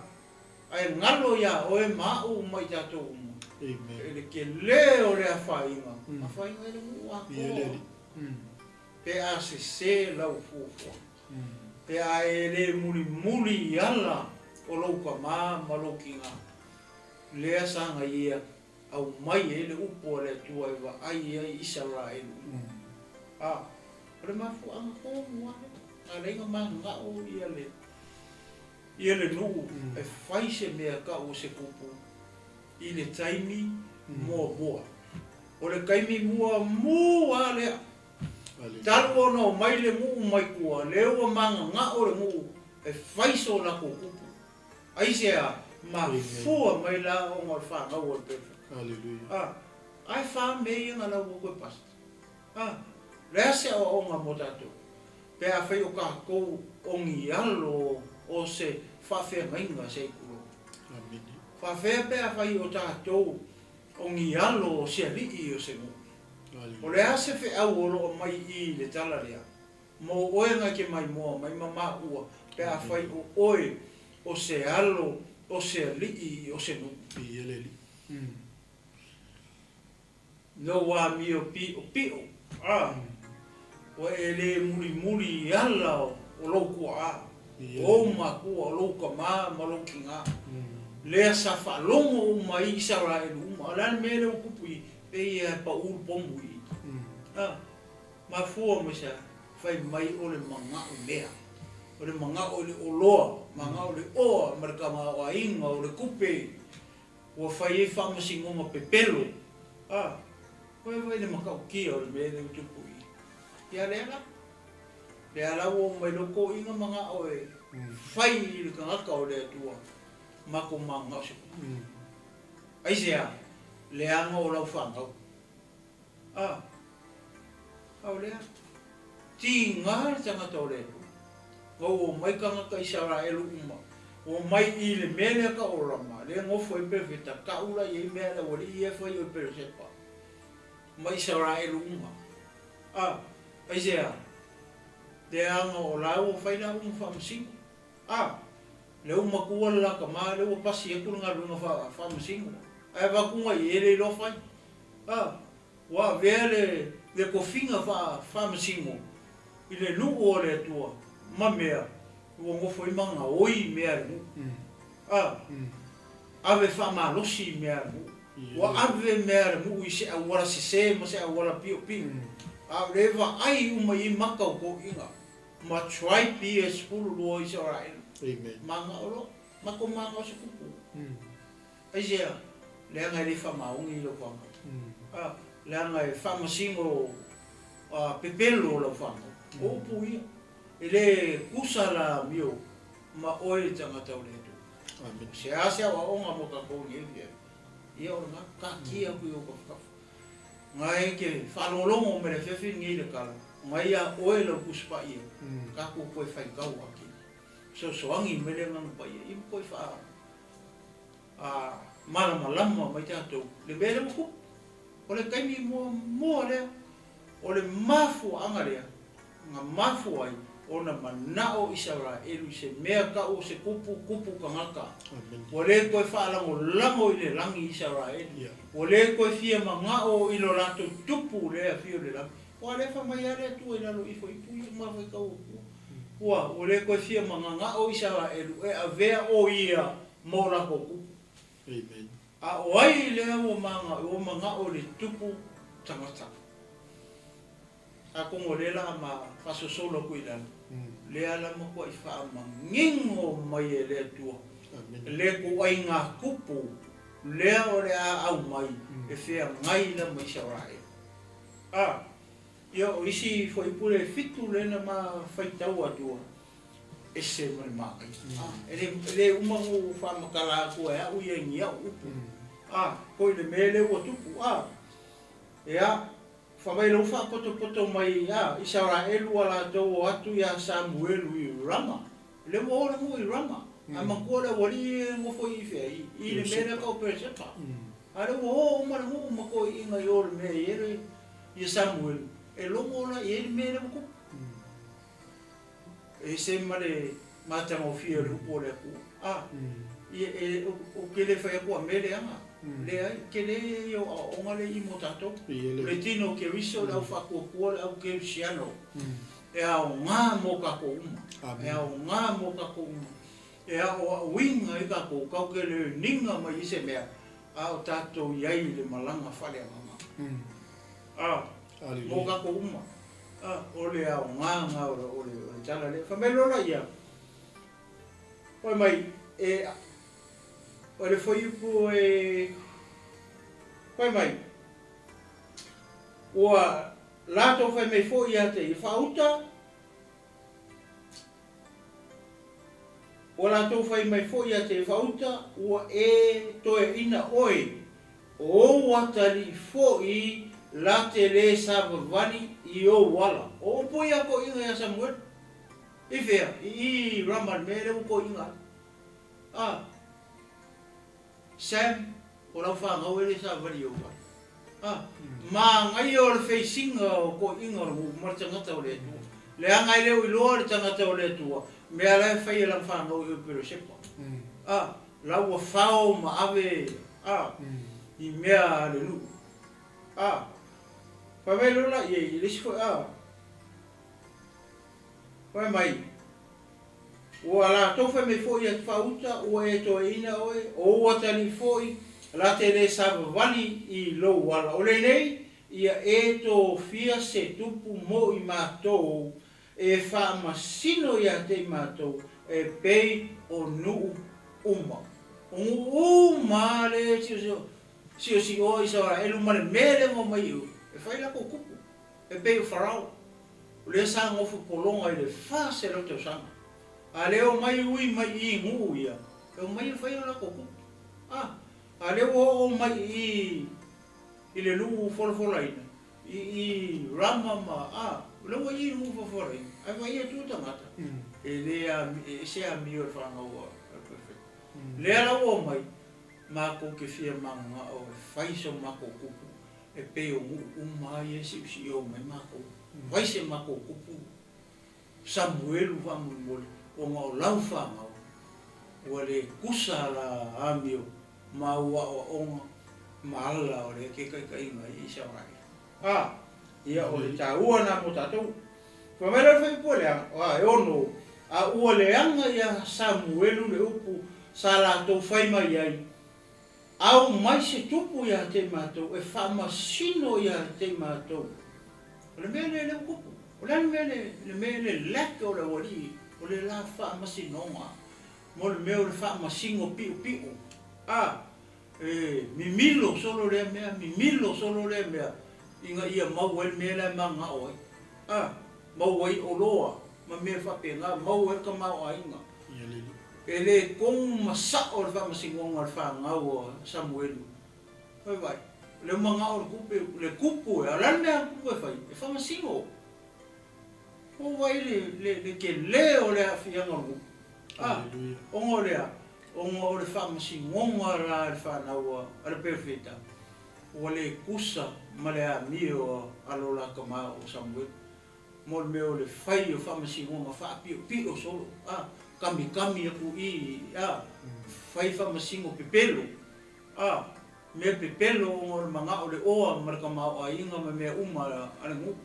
ae galo iā oe ma a'u ma i tatou uma, e le tele o le afaina, afaina i le nuu atoa, pe a sese lau fuafuaga. Pe a e le mulimuli i ala o lou tama ma lou tina, lea sa na ia aumai ai le upu a le Atua e vaai ai Isaraelu uma. A, o le mafuaaga tonu lava lea, na ala ai ona mananao ia le, ia le nuu e fai se mea tau o se kupu i le taimi muamua. O le taimi muamua lava lea Talu ona omai le nuu mai tua, lea ua magagao le nuu e fai so latou kupu. Aisea? Mafua mai la ona o le fanau a le perofeta. A, ae fa mea ia na lau atu e pastor. A, le a se aoaoga mo tatou? Pe afai o tatou o ni alo o se faafeagaiga se i tulou. Faafea pe afai o tatou o ni alo o se alii o se nuu? O le a se feau o lo o mai i i le tala lea? Mo oe na ke maimoa mai ma maua pe afai o oe o se alo o se alii o se nuu. No amio piʻopiʻo, a ua e le mulimuli i ala o lou tuaʻa, o ou makua, o lou tama ma lou tina, lea sa faalogo uma ai Isaraelu uma. O le a le mea lea ua tupu i Pei e paʻu le pomu i i. A, mafua mai se fai mai o le manaʻo mea. O le manaʻo i le oloa, manaʻo i le oa ma le tamaoaiga o le tupe ua fai ai faamasinoga pepelo. A, koe wai le matautia o le mea lea ua tupu i i. Ia lea la. Lea la ua oo mai lou toʻiga manaʻo e fai i le tagata o le Atua matou mananao se tupe. Aisea? Leaga o lau fanau. A, a o lea. Tiga le tagata o le Atua. Na ua omai tagata Isaraelu uma, omai i le mea lea ka o Rama, lea e nofo ai perofeta, tau la i ai mea a le aualii ia e fai o i Peresepa, ma Isaraelu uma. A, aisea? Leaga o la ua fai la uma faamasino. A, lea ua matua le la tama, lea ua pasi atu le galuega faamasino, ae avatu nai e le iloa fai. A, ua avea le le tofiga faamasino i le nuu o le Atua ma mea ua nofo ai ma gaoi mea a le nuu. A, ave faamalosi mea a le nuu. Ua ave mea a le nuu i se auala sese ma se auala piopio, a o lea e vaai uma i ai maka o toeaiina. Ma tribe ia e 12 Isaraelu. Amen. Manao loa. Matou manao se kupu. Aisea? Leaga e le faamaoni lau fanau. A, leaga e faamasino a pepelo lau fanau. O upu ia. E le tusa la amio ma oe le tagata o le Atua. Amen. Se a se aoaoga mo tatou i lenei afiafi. Ia o lena, taatia atu i ou tafatafa. Ngai ke faalogologo mai le afiafi lenei i le tala, ngai iā oe lau Tusi Paia, tatou toe faitau atili. Fesoasoani mai le Agaga Paia ia ma toe faa a malamalama mai tatou le mea lea ua tupu. O le taimi muamua lea, o le mafuaaga lea na mafua ai. Ona mana'o Isaraelu i se mea ka'u o se kupu, kupu tagata. Ua lē toe faalagolago i le lagi Isaraelu. Ua lē toe fia mana'o i lo latou tupu lea afio i le lagi. Ua lē fai mai lava le Atua i lalo ifo i ipu ia ma faitau atua. Ua, ua lē toe fia magaga'o Isaraelu e avea o ia ma o latou tupu. A o ai lea ua maga, ua mana'o i le tupu tagata? Atonu o lea la ma faasosolo atu i lalo, lea la matuai faamagino mai e le Atua le ituaiga tupu lea o le a aumai e feagai la ma Isaraelu. A, ia o isi fuaiupu le fitu lea na ma faitau atua, ese ma le manaia. A, e le, e le uma ona ou faamatala atu e au ia i ni au upu. A, koi le mea lea ua tupu. A, ia, Fai mai lou faapotopoto mai a Isaraelu a latou o atu iā Samuelu i Rama. Lea ua o le nuu i Rama. A manatua le aualii ia e nofo i fea? I le mea lea tau o Peresepa. A lea ua o uma le nuu ma toeaiina i o i le mea e i ai le ia Samuelu, e logo la i ai le mea lea ua tupu. E ese ma le matagofie o le upu a le Atua. A, ia, e, ou te le fai atu a mea leaga. Leai, tele ia o aoaoga lea i mo tatou. O le tino o Keriso, le au faatuatua, le au kerisiano, e aoga mo tatou uma. E aoga mo tatou uma. E aoaoina ai tatou, tatou te learning-a mai ai se mea, a o tatou i ai i le malaga faaleagaga. A, mo tatou uma. A, o le aoga lena o le, o le, o le tala lea. Fai mai loa laia, fai mai, e, o le fuaiupu e, fai mai, ua latou fai mai foi ia te ia, Faauta, Ua latou fai mai foi ia te Fauta, Ua e toeaina oe, o ou atalii foi la te lē savavali i ou ala. O upu ia a toeaiina ia Samuelu. I fea? I i Rama le mea lea ua toeaiina ai. A, Sam, o lau fanau e le savavali i ou ala. A, manaia o le feisiga o toeaiina o le nuu ma le tagata o le Atua. Leaga e le o iloa le tagata o le Atua, mea la e fai e lana fanau i o i Peresepa. A, la ua fao ma ave, a, i mea a le nuu. A, fai mai loa la i ai i le isi foi, a, fai mai, Ua latou fai mai foi ia Fauta, ua e toeaina oe, o ou atalii foi, la te le savavali i lou ala. O lenei, ia e tofia se tupu mo i matou, e faamasino ia te i matou, e pei o nuu uma. O nuu uma le siosisioa Isaraelu ma le mea lea na omai i o, e fai latou tupu, e pei o Farao. O lea sa nofo pologa i le 400 tausaga. A lea omai ui mai i nuu ia, e omai e fai o latou tupu. A, a lea ua oo mai i i le nuu folafolaina, i i Rama ma, a, o lea ua i i le nuu folafolaina, ae vaai atu le tagata, e le a, e ese amio i le fanau a le Perofeta. Lea la ua omai, matou te fia mananao e fai so matou tupu E pei o nuu uma ia e siusiio mai matou. Fai se matou kupu Samuelu faamolemole ona o lau fanau ua le tusa la amio ma ua aoaoga ma ala o le ke taitaiga ai Isaraelu. A, ia o le taua na mo tatou. Fai mai la le fuaiupu e leaga, a e ono, a ua leaga ia Samuelu le upu sa latou fai mai ai, Au mai se tupu ia te matou e faamasino ia te matou. O le mea lea lea ua tupu. O le a le mea le, le mea le lack o le aualii, o le la faamasinoga mo le mea o le faamasino piupiu. A, e mimilo solo lea mea, mimilo solo lea mea ina ia maua ai le mea la e mananao ai. A, maua ai oloa ma mea faapena, maua ai le tamaoaiga. E le tonu ma sao le faamasinoga a le fanau a Samuelu. Fai mai, o le manao o le tupe, le tupu e, a o le a le mea a le tupu e fai? E faamasino. Ua ou vaai i le, le tele o le aafiaga o le nuu. A, ona o le a? Ona o le faamasinoga la a le fanau a le perofeta, ua le tusa ma le amio a lo la tama o Samuelu. Mo le mea o le fai o faamasinoga faapiopio solo, a, kamikami aku i, a, fai faamasino pepelo, a, mea pepelo ona o le manao o le oa ma le tamaoaiga ma mea uma a le nuu,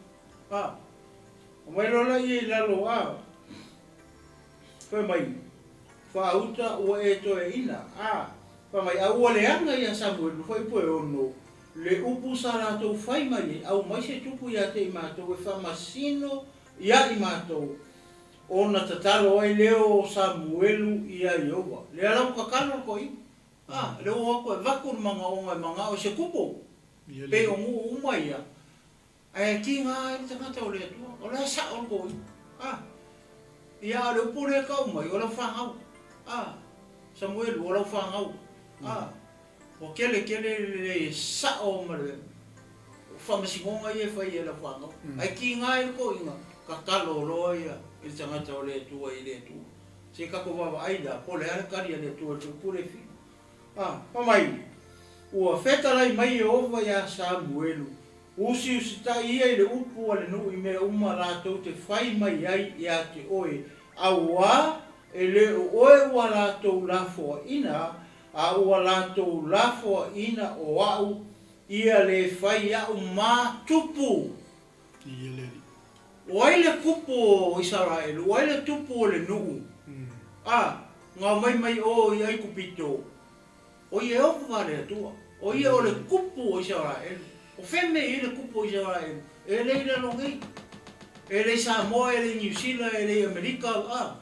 a. Aumai loa laia i lalo, a, fai mai, Faauta ua e toeaina, a, fai mai, a ua leaga ia Samuelu fuaiupu e ono, Le upu sa latou fai mai ai, Aumai se tupu ia te i matou e faamasino ia i matou, ona tatalo ai lea o Samuelu ia Ieova. Lea la ua tatalo le toeaina. A, lea ua o atu e avatu le manaoga e manao i se tupu, pei o nuu uma ia, ae tiga ai le tagata o le Atua, o la e sao le toeaina. A, ia a o le upu lea e tau mai, o lau fanau. A, Samuelu, o lau fanau. A. Ua tele tele le sao ma le faamasinoga ia e fai e lau fanau. Ae tiga ai le toeaina, tatalo loa ia i le tagata o le Atua i le Atua. Se i tatou vaavaai la, po o le a le tali a le Atua i le upu lea e fia. A, fai mai, Ua fetalai mai Ieova ia Samuelu, usiusitai ia i le upu a le nuu i mea uma latou te fai mai ai ia te oe, auā e le o oe ua latou lafoaina, A ua latou lafoaina o a'u ia le fai a'u ma tupu. O ai le tupu o Isaraelu? O ai le tupu o le nuu? A, na omai mai o i Aikupito. O Ieova le Atua. O ia o le tupu o Isaraelu. O fea mea i ai le tupu o Isaraelu? E le i lalo nei. E le i Samoa, e le i Niu Sila, e le i Amerika, a.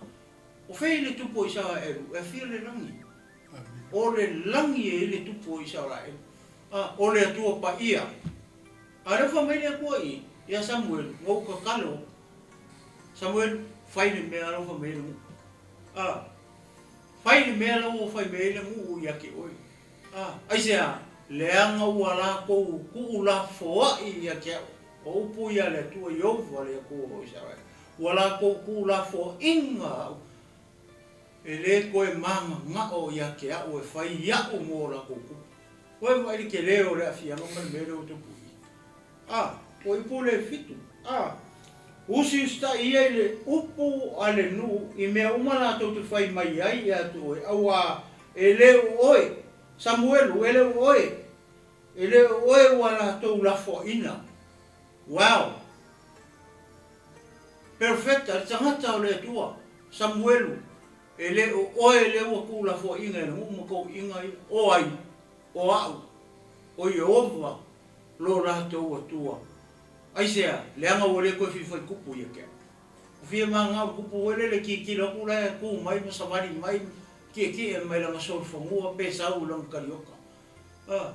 O fea i le tupu o Isaraelu? E afia le lagi. O le lagi e i le tupu o Isaraelu. A, o le Atua paia. A lea ua fai mai le Atua i, ia Samuelu, na ou tatalo, Samuelu, fai le mea la ua fai mai ai le nuu. A, fai le mea la ua fai mai ai le nuu ia te oe. A, aisea? Leaga ua latou tuulafoai ia te au. O upu ia a le Atua, Ieova le Atua o Isaraelu. Ua latou tuulafoaiga au, e le toe mananao ia te au e fai iaʻu mo latou tupu. Ua e vaai i le tele o le aafiaga ma le mea lea ua tupu i i. A, ua ipu le fitu. A, usiusitai ia i le upu a le nuu i mea uma latou te fai mai ai ia te oe, auā e le o oe, Samuelu, e le o oe, e le o oe ua latou lafoaiina. Wow! Perofeta, le tagata o le Atua, Samuelu, e le o oe lea ua tuulafoaiina e le nuu ma tou iiga ia, o ai? O a'u, o Ieova lo latou Atua. Aisea? Leaga ua le toe fia fai kupu ia te a'u. Ua fia mananao le kupu oe lele tilotilo atu la e tu mai ma savali mai ma tietie mai lana solofanua pe sau i lana talioka. A.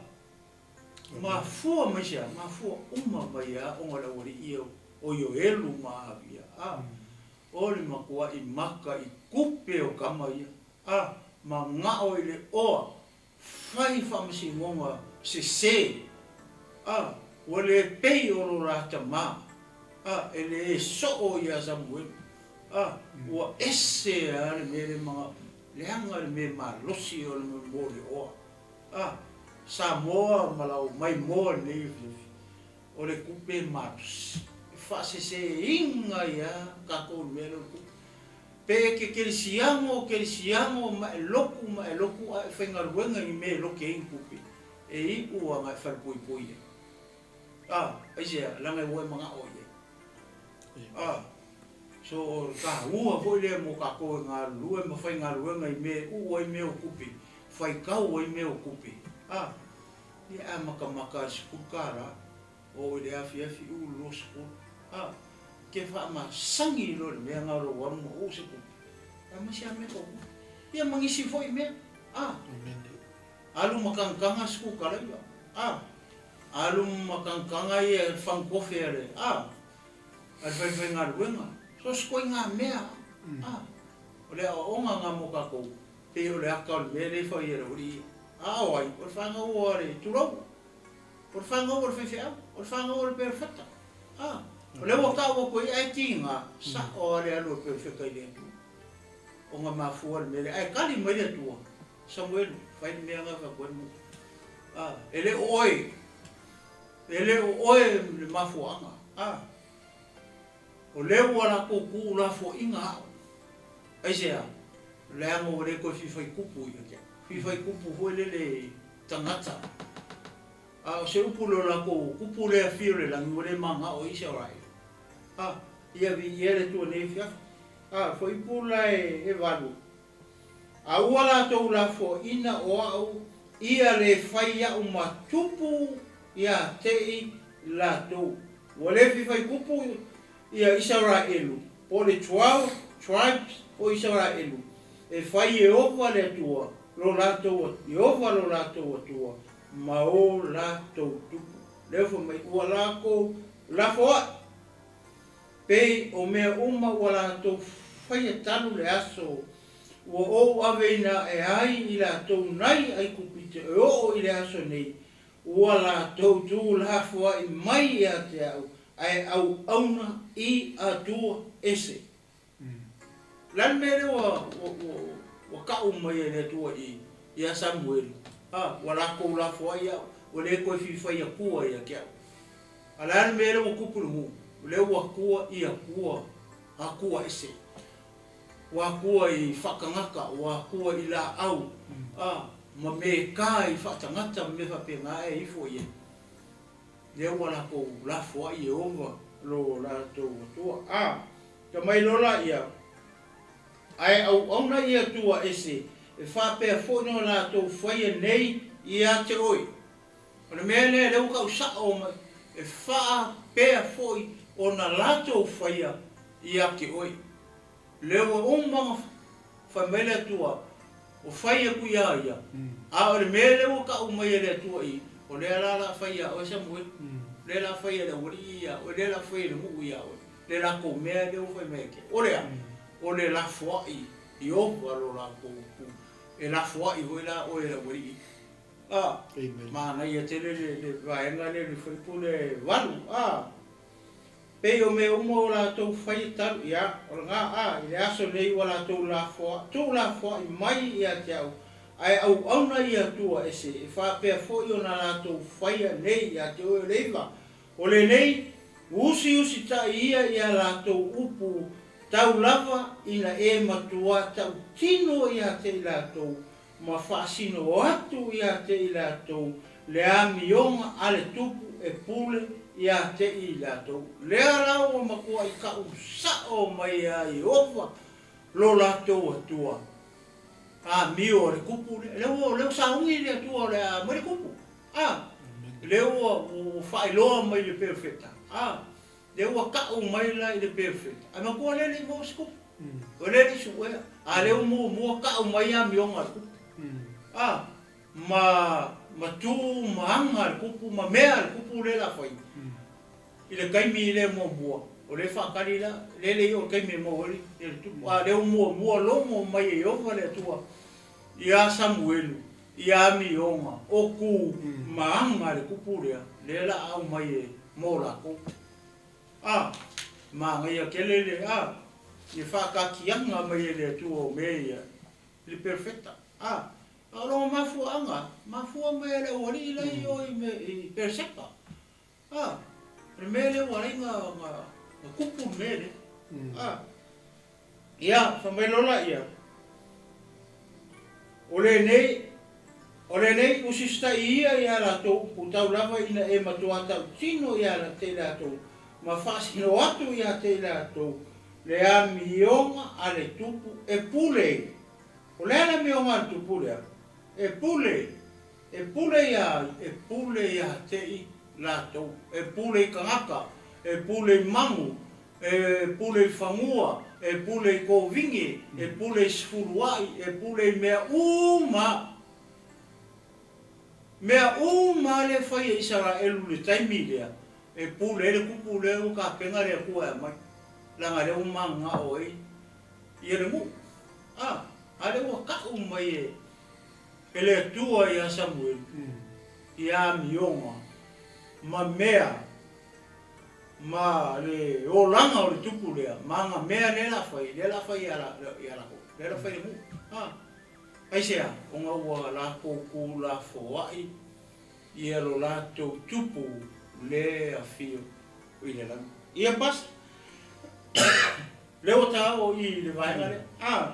Mafua mai se a? Mafua uma mai a ona le aualii ia o Ioelu ma Avia, a, o le matuaʻi maka i tupe o tama ia, a, manao i le oa, fai faamasinoga sese, a, ua le pei o lo la tama, a, e le soo ia Samuelu, a, ua ese a le mea le manao, leaga le mea malosi o le mo le oa. A, Samoa ma lau maimoa lenei afiafi, o le tupe malosi e faaseseina ai a tatou i le mea lea o le tupe. Pe e te kerisiano, kerisiano ma e lotu ma e lotu a e faigaluega i ni mea e lote ai ni tupe, e iu ana e falepoipoi ai. A, aisea? Leaga ua e manao i ai. A, so o le taua foi lea mo tatou e galulue ma faigaluega i mea e uu ai mea o tupe, faitau ai mea o tupe. A, ia e amatamata i le $10, oo i le afiafi uu le 20. A, ke faamasani loa i le mea na o lou alu ma uu se tupe, aemaise lava mea tau tupe. Ia ma nisi foi mea. A, alu ma tagataga le sikukalaiva. A, alu ma tagataga ia le fanukofe a le, a, a le faifaigaluega. So se ituaiga mea a, o le aoaoga na mo tatou, pei o le ata o le mea lea e fai e le aualii ia. A o ai? O le fanau a le, tulou, o le fanau a le faifeau, o le fanau a le perofeta. A, o lea ua tau atu ai, ae tiga, sao lava le alu a le perofeta i le Atua. Ona mafua le mea lea. Ae tali mai le Atua, Samuelu, fai le mea na e fai atu ai le nuu. A, e le o oe. E le o oe le mafuaaga, a. O lea ua latou tuulafoaiina au. Aisea? Leaga ua le toe fia fai tupu ia te au. Fia fai tupu foi lele tagata. A o se upu i lo latou tupu lea fia o le lagi ua le manao ai Isaraelu. A, ia viia le Atua i lenei afiafi. A, fuaiupu la e 8. A ua latou lafoaiina o au ia le fai a'u ma tupu ia te i latou. Ua le fia fai tupu ia Isaraelu, po o le 12 tribes o Isaraelu, e fai Ieova le Atua lo latou Ieova lo latou Atua ma o latou tupu. Lea fai mai, ua lakou lafoa'i. Pei o mea uma ua latou faia talu le aso ua ou aveina ae ai i latou nai Aikupito e oo i le aso nei, ua latou tuulafoai mai ia te au, ae auauna i Atua ese. O le a le mea lea ua tau mai e le Atua i ia Samuelu? A, ua latou lafoai au, ua le toe fia fai Atua ia te au. A o le a le mea lea ua tupu i le nuu? O lea ua tua i Atua, Atua ese. Ua atua i faatagata, ua atua i laau, a, ma meka i faatagata ma mea faapena e ifo i ai. Lea ua latou lafoai Ieova lo latou Atua. A, ka mai loa laia, ae auauna i Atua ese, e faapea foi ona latou faia nei ia te oe. O le mea lea, lea ua tau sao mai, e faapea foi ona latou faia ia te oe. Lea ua uma ona fai mai le Atua, ua fai atu ia ia, a o le mea lea ua tau mai e le Atua i, o lea la o le a fai ia oe Samueli, lea o le a fai e le aualii ia oe, lea o le a fai e le nuu ia oe, le latou mea lea ua fai mai ia te oe. O le a? O le lafoai i ova lo latou tu, e lafoai foi la oe e le aualii. A, manaia tele le vaega lea i le fuaipule 8. A, pei o mea uma ua latou faia talu, ia, o lena, a, i le aso nei ua latou lafoa, tuulafoai mai ia te au, ae auauna i Atua ese, e faapea foi ona latou faia nei ia te oe o le iva. O lenei, usiusitai ia i a latou upu tau lava ina e matuā tautino ia te i latou ma faasino atu ia te i latou le amioga a le tupu e pule ia te i latou. Lea la ua matuai ka'u sa'o mai a Ieova lo latou Atua, amio a le tupu lea. Lea ua, lea ua sauni le Atua o le a aumai le tupu, a, lea ua, ua faailoa mai i le perofeta, a, lea ua ka'u mai la i le perofeta, ae matua lea e le i maua se tupu. O lea le suea, a lea ua muamua ka'u mai amioga a le tupu. A, ma, ma tu ma aga a le tupu ma mea a le tupu lea la fai. I le taimi lea muamua, o lea e faatali la, lea le i oo i le taimi e maua ai le tupu. A lea ua muamua logo mai e Ieova le Atua ia Samuelu i amioga o tu ma aga a le tupu lea, lea la a aumai e mo latou. A, manaia tele le, a, le faataatiaga mai e le Atua o mea ia i le perofeta. A, a o lona mafuaaga, mafua mai e le aualii la i o i mea, i Peresepa. A, o le mea lea ua ala ai na, na, na tupu le mea lea. A, ia, fai mai loa laia, O lenei, o lenei usisitai ia i a latou upu tau lava ina e matuā tautino ia te i latou, ma faasino atu ia te i latou le amioga a le tupu e pule. O le a le amioga a le tupu lea? E pule. E pule ia ai? E pule ia te i latou. E pule i tagata, e pule i manu, E pule i fanua, e pule i kovigi, e pule i sefuluai, e pule i mea uma. Mea uma lea e fai e Isaraelu i le taimi lea, e pule ai le tupu lea ua tapena le Atua e aumai, leaga lea ua mananao ai ia le nuu. A, a lea ua tau mai e, e le Atua ia Samuelu, ia amioga ma mea Ma le olaga o le tupu lea, ma ana mea lea la fai, lea la fai ia latou, lea la fai i le nuu. A, aisea? Ona ua latou tuulafoai ia lo latou tupu le afio i le lagi. Ia, Pastor. Lea ua ta oo i le vaega lea, a,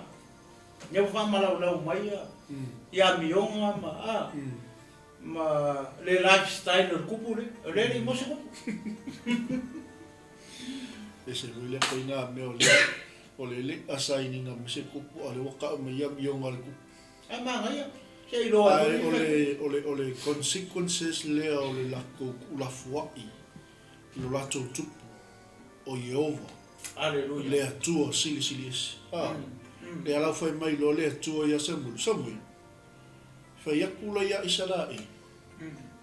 lea ua faamalaulau mai ia, i amioga ma, a, ma le lifestyle o le kupu lea, o lea e le i maua se kupu. Ese foi lea koina mea o le o le le asainiga ma se kupu a o lea ua tau mai ia amioga a le kupu. Ae manaia, se i loa Ae o le o le o le consequences lea o le latou tuulafoai i lo latou tupu o Ieova, Aleluia. le Atua Silisili Ese. A, lea la ua fai mai loa le Atua ia Samuelu, Samuelu, fai atu la ia Isaraelu,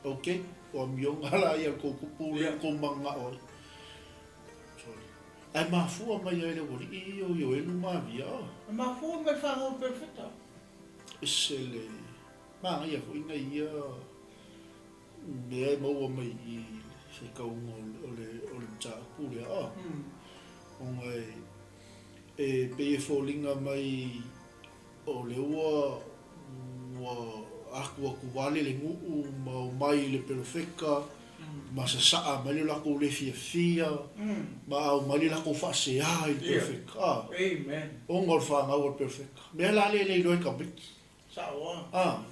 ok, o amioga la ia kou kupu lea kou mananao ai. Sorry. Ae mafua mai ai le ualii ia o Ioelu ma Avia, a. E mafua mai le fanau o Perofeta. Ese le manaia foi nai ia mea e maua mai i i le faitauga o le o le mataupu lea a. Ona e e pei e foliga mai o lea ua ua atuatuvale le nuu ma omai i le perofeta ma sasaa mai le latou le fiafia ma aumai le latou faasea i le perofeta a. Ona o le fanau a le perofeta. Mea la lea e le iloa e tamaiti. Sao a. A,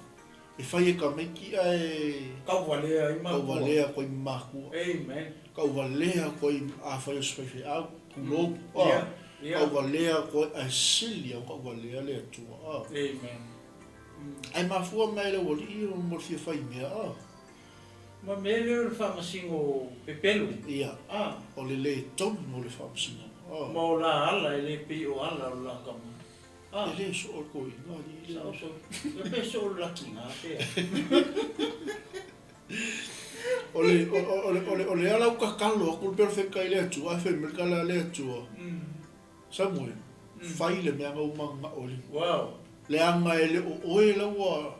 e fai e tamaiti ae. Tauvalea ai matua. Tauvalea atu ai ma matua. Amen. Tauvalea atu ai afai o se faifeau, tulou, a. Tauvalea atu ai ae sili ona tauvalea le Atua, a. Amen. Ae mafua mai le aualii mo le fia fai mea, a. Ma mea lea o le faamasino pepelo. Ia. A. O le le tonu o le faamasinoga, a. Ma o la ala e le pei o ala o le la tama. E le soo le toeaina alii lea. Sao soo. E pe soo le lakiga pe a. O le, o le, o le, o le ala ua tatalo atu le perofeta i le Atua, ae fai mai le tala a le Atua, Samuel, fai le mea na ua mananao e le. Wow. Leaga e le o oe la ua,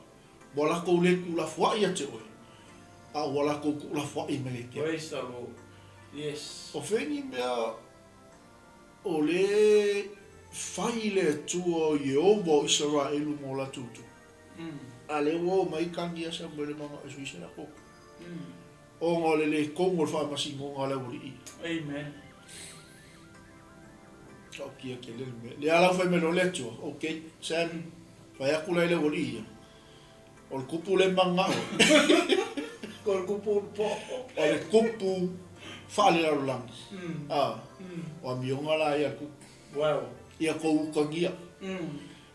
ua latou le tuulafoai ia te oe, a ua latou tuulafoai mai ia te au. Praise the Lord. Yes. O fea ni mea O le fai le Atua o Ieova o Isaraelu mo latou tupu. A lea ua oo mai kagi ia Samuele ma na o se latou tupu. Ona o le le tonu o le faamasinoga a le aualii. Amen. Tautia tele le mea. Lea la ua fai mai loa le Atua, ok, Sam, fai atu la i le aualii ia. O le kupu le manao. O le kupu o le po. O le kupu faalelalolagi. A, o amioga la ia a le kupu. Wow. Ia kou utagia.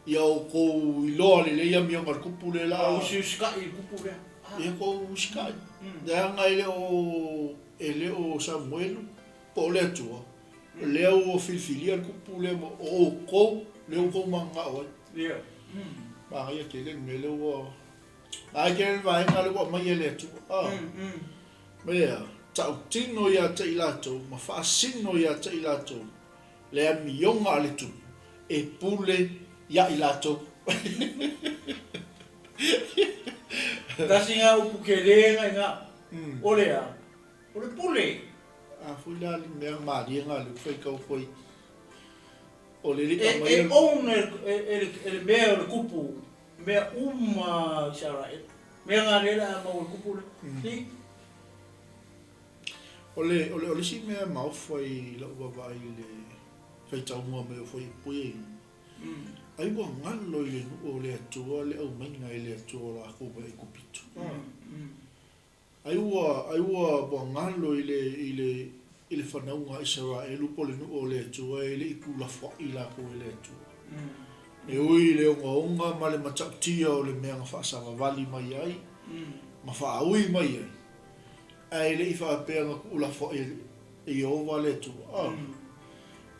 Ia outou iloa lelei amioga a le kupu lea la. Ua usiusikai i le kupu lea. Ia kou usikai. Leaga e le o, e le o Samuelu po o le Atua, lea ua filifilia le kupu lea ma o outou lea ua outou mananao ai. Ia. Manaia tele le mea lea ua Manaia tele le vaega lea ua aumai e le Atua. A. Mea, tautino ia te i latou ma faasino ia te i latou le amioga a le Tupu e pule ia i latou. Tasi nga upu kele nga inga, o le a? O le pule. A foi la le mea malie nga le faitau foi o le li'a mai E own e le mea o le kupu mea uma Isaraelu. Mea nga lea le a maua e le kupu lea. Si. O le o le o le isi mea maofa i lau vaavaai i le faitauga mai o Fuaiupua ia i luga, ai ua galo i le nuu o le Atua le aumaiga e le Atua o lakou mai Aikupito. Ai ua, ai ua, ua galo i le, i le, i le fanauga a Isaraelu po o le nuu o le Atua e le i tuulafoai lakou e le Atua. E ui i le ogaoga ma le matautia o le mea na faasavavali mai ai ma faaui mai ai, ae le i faapea na tuulafoai e Ieova le Atua. A,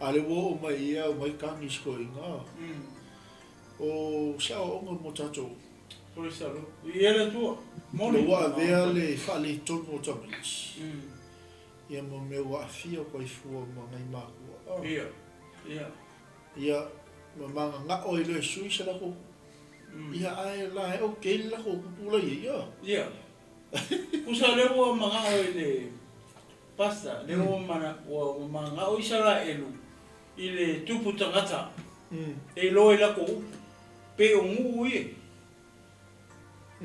a lea ua oo mai ia aumai kagi i si toeaina. A, o se aoaoga mo tatou. Ina ua avea le faaletonu o tamaiti, ia ma mea ua aafia o faifua ma nai matua. Ia, ma mananao ai loa e sui se latou kupu. Ia, ae la e okay le latou kupu la i ai, a. Ia. Pusa lea ua manao i le pastor, lea ua manao Isaraelu i le tupu tagata e iloa i latou upu. Pei o nuu ia.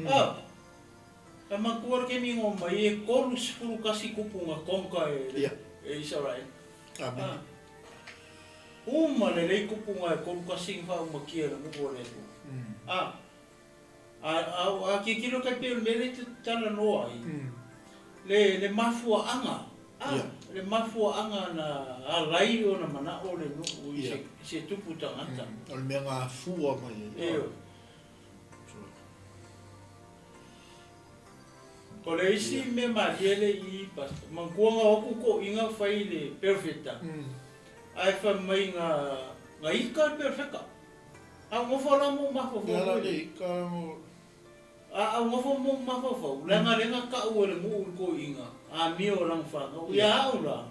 A, e matua le taimi na omai e 31 kupu na conquer e, Ia. e Isaraelu. Amene. A. Uma lelei tupuga e 31 na faaumakia e le nuu a le Atua. A, a, a, a tilotilo tai pei o le mea lea e te talanoa ai, le, le mafuaaga, a, le mafuaaga na ala ai ona manao le nuu i se, i se tupu tagata. O le mea gafua mai ai. Ioe. O le isi mea malie le i Pastor, manatua na o atu toeaiina fai le perofeta, ae fai mai na na ika le perofeta. A ou nofo la ma ou mafaufau foi lea. A ou nofo ma ou mafaufau, leaga lea na tau e le nuu i le toeaina, amio o lana fanau. Ia au la,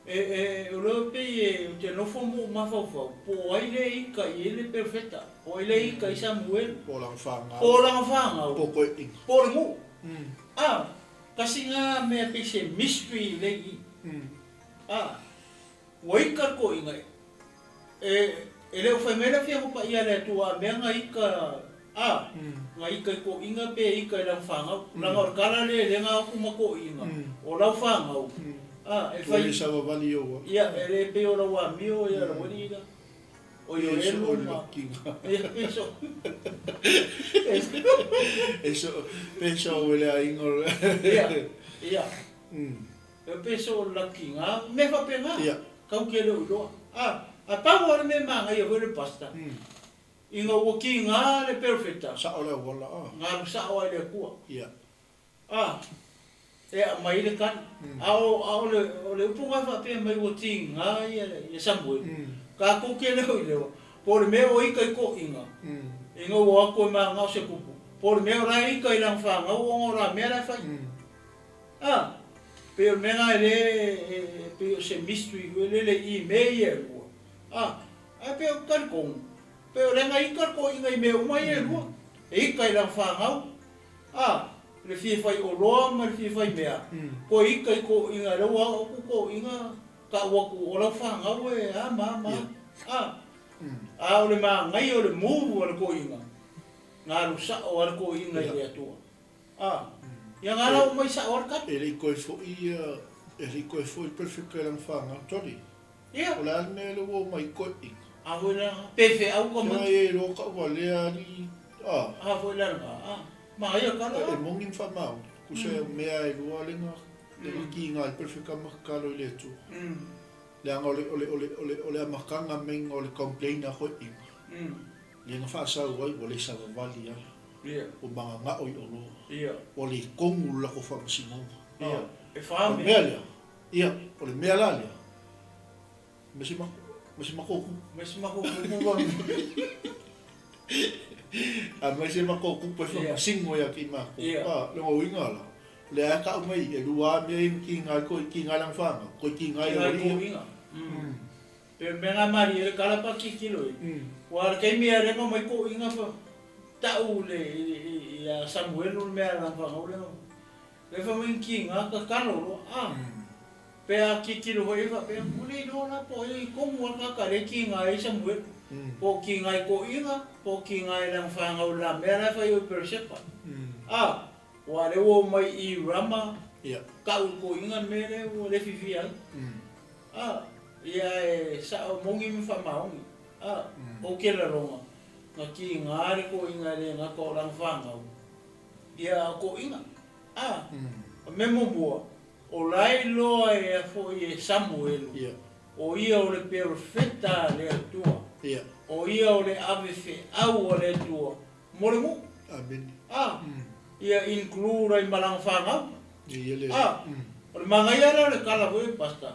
E, e, o lea pei e, ou te nofo ma ou mafaufau, po o ai lea e ika i ai le perofeta, po o ai lea e ika i Samuelu, Po o lana fanau. po o lana fanau, Po o toeaiina. po o le nuu. A, tasi na mea pei se mystery lea i i. A, ua ika le toeaina, e, e le o fai mai le Afioga Paia a le Atua a mea na ika, a, na ika i toeaiina pe ika i lana fanau. Leaga o le tala lea lea na o atu ma toeaiina, o lau fanau, a, e Ua fai, le savavali i ou au. ia, e le pei o lau amio ia lau alii la, o E so Ioelu o le ma, lakiga. ia, pe so, E so, pe so o le aiga o le. ia, ia. E pei so o le lakiga, mea faapena, kau ke le o iloa. A, a pau lava le mea e manaia foi le pastor, ina ua kiga le perofeta, Sao le auala, a. na alu sao lava i le Atua. A, e aumai le tali. A o, a o le, o le upu na faapea mai ua tiga ia, ia Samueli, tatou te le o iloa, po o le mea o ita i toeaiina, ina ua o atu e manao se tupu, po o le mea o la e ita i lana fanau ona o la mea la e fai. A, pei o le mea lena e le, e pei o se mystery foi lele i mea ia e lua. A, ae pei ou te talitonu, pei o lea na ita le toeaina i mea uma ia e lua. E ita i lana fanau, a, le fia fai oloa ma le fia fai mea, toe ita i toeaiina, lea ua oo atu toeaiina tau atu o lau fanau e a ma a ma a. A, a o le manaia o le move a le toeaina, na alu sao lava le toeaina i le Atua. A, ia nga lau mai sao a le kali. E le i koe foi ia, e le i koe foi le perfect i lana fanau toli. Ia. O le a le mea lea ua omai koe i. A foi la, pe feau ka mai. Ia e iloa ka ua lea alii, a. A foi la nga, a. Ma ia kala. E moni ma faamaoni, kusa e mea e lua le nga, le nga kiga i le perfect ma tatalo i le Atua. Leaga o le, o le, o le, o le, o le amataga maiga o le complain a koe i. Le nga faasau ai ua le savavali ai. Ua magagao i oloa. Ua le kogu le lako faamasinoga. E O le mea lea, ia, o le mea la lea, ma si ma, ma si makou kupu. Ma si makou kupu ma. A ma si makou kupu e faamasino ia te i makou. A, lona uiga la, o lea lava e tau mai, e lua lava mea ia na kiga ai koe, kiga ai lana fanau, koe kiga ai le alii. Pe mea nga malie le kala pa kikilo i. Ua le taimi a lenga mai ko inga pa tau le ia Samuelu le mea la whangau le le fa mai ki nga ka kalo lo a. Pe a kikilo hoi fa pe ku le lo la po i komu a ka ka le ki nga i Samuelu. Po ki nga i ko inga, po ki nga i la whangau la mea la fa i o Persepa. A, ua le o mai i Rama, ka u ko inga me le o le fifi ai. A, ia e sao moni ma faamaoni. A, o ke laloga, na kiga le toeaiina e le gata o lana fanau, ia a o toeaiina. A, o mea muamua, o la e iloa e a foi e Samuelu, o ia o le perofeta a le Atua, o ia o le ave feau a le Atua mo le nuu. A, ia include ai ma lana fanau. A, o le manaia lea o le tala foi Pastor,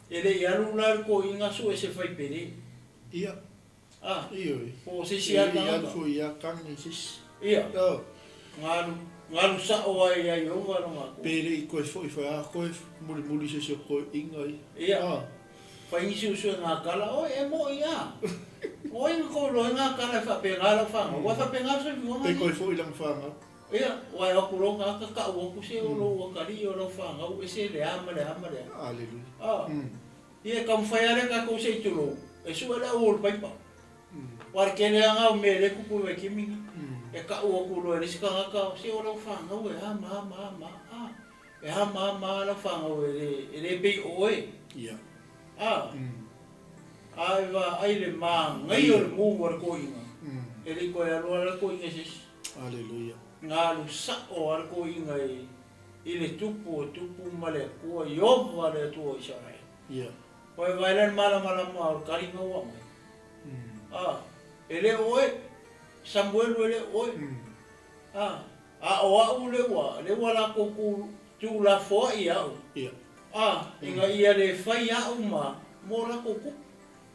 e le i alu la le toeaina sue se fai pele. Ia. A, Ioe. po o se isi E lava le i alu tagata. foi ia tagi i se isi. Ia. Na alu, na alu sao ai ia Ieova lona Atua. Pe le i koe foi fai a koe mulimuli se isi o toeaiina ia. Ia. Fai nisi o suega tala, oi e moi a. Oi na kou iloa ai nga tala e faapena lau fanau. Ua faapena le soifuaga Pe nei. koe foi lana fanau. Ia, ua e o atu loa tagata tau atu se o lou atalii o lau fanau ese le a ma le a ma le a. Aleluia. A. Ia e taumafai lava lea tatou se i tulou, e sue le au o le paipa. Aua o le tele lava na o mea e le tupu i Waitemini, e tau atu loa e le isi tagata, se o lau fanau e a ma a ma a ma a. E a ma a ma a lau fanau e le, e le pei o oe. Ia. A. A e vaai le magaia o le mu a le toeaina, e le i toe alu lava le toeaina i se isi. Aleluia. Na alu sao lava le toeaina i le Tupu o Tupu ma le Atua, Ieova le Atua o Isaraelu. Ia. Ua e vaai la i le malamalama o le taliga ua aumai. A, e le o oe, Samuelu e le o oe. A, a o au lea ua, lea ua latou tu, tuulafoai ia au. Ia. A, ina ia le fai au ma, mo latou tupu.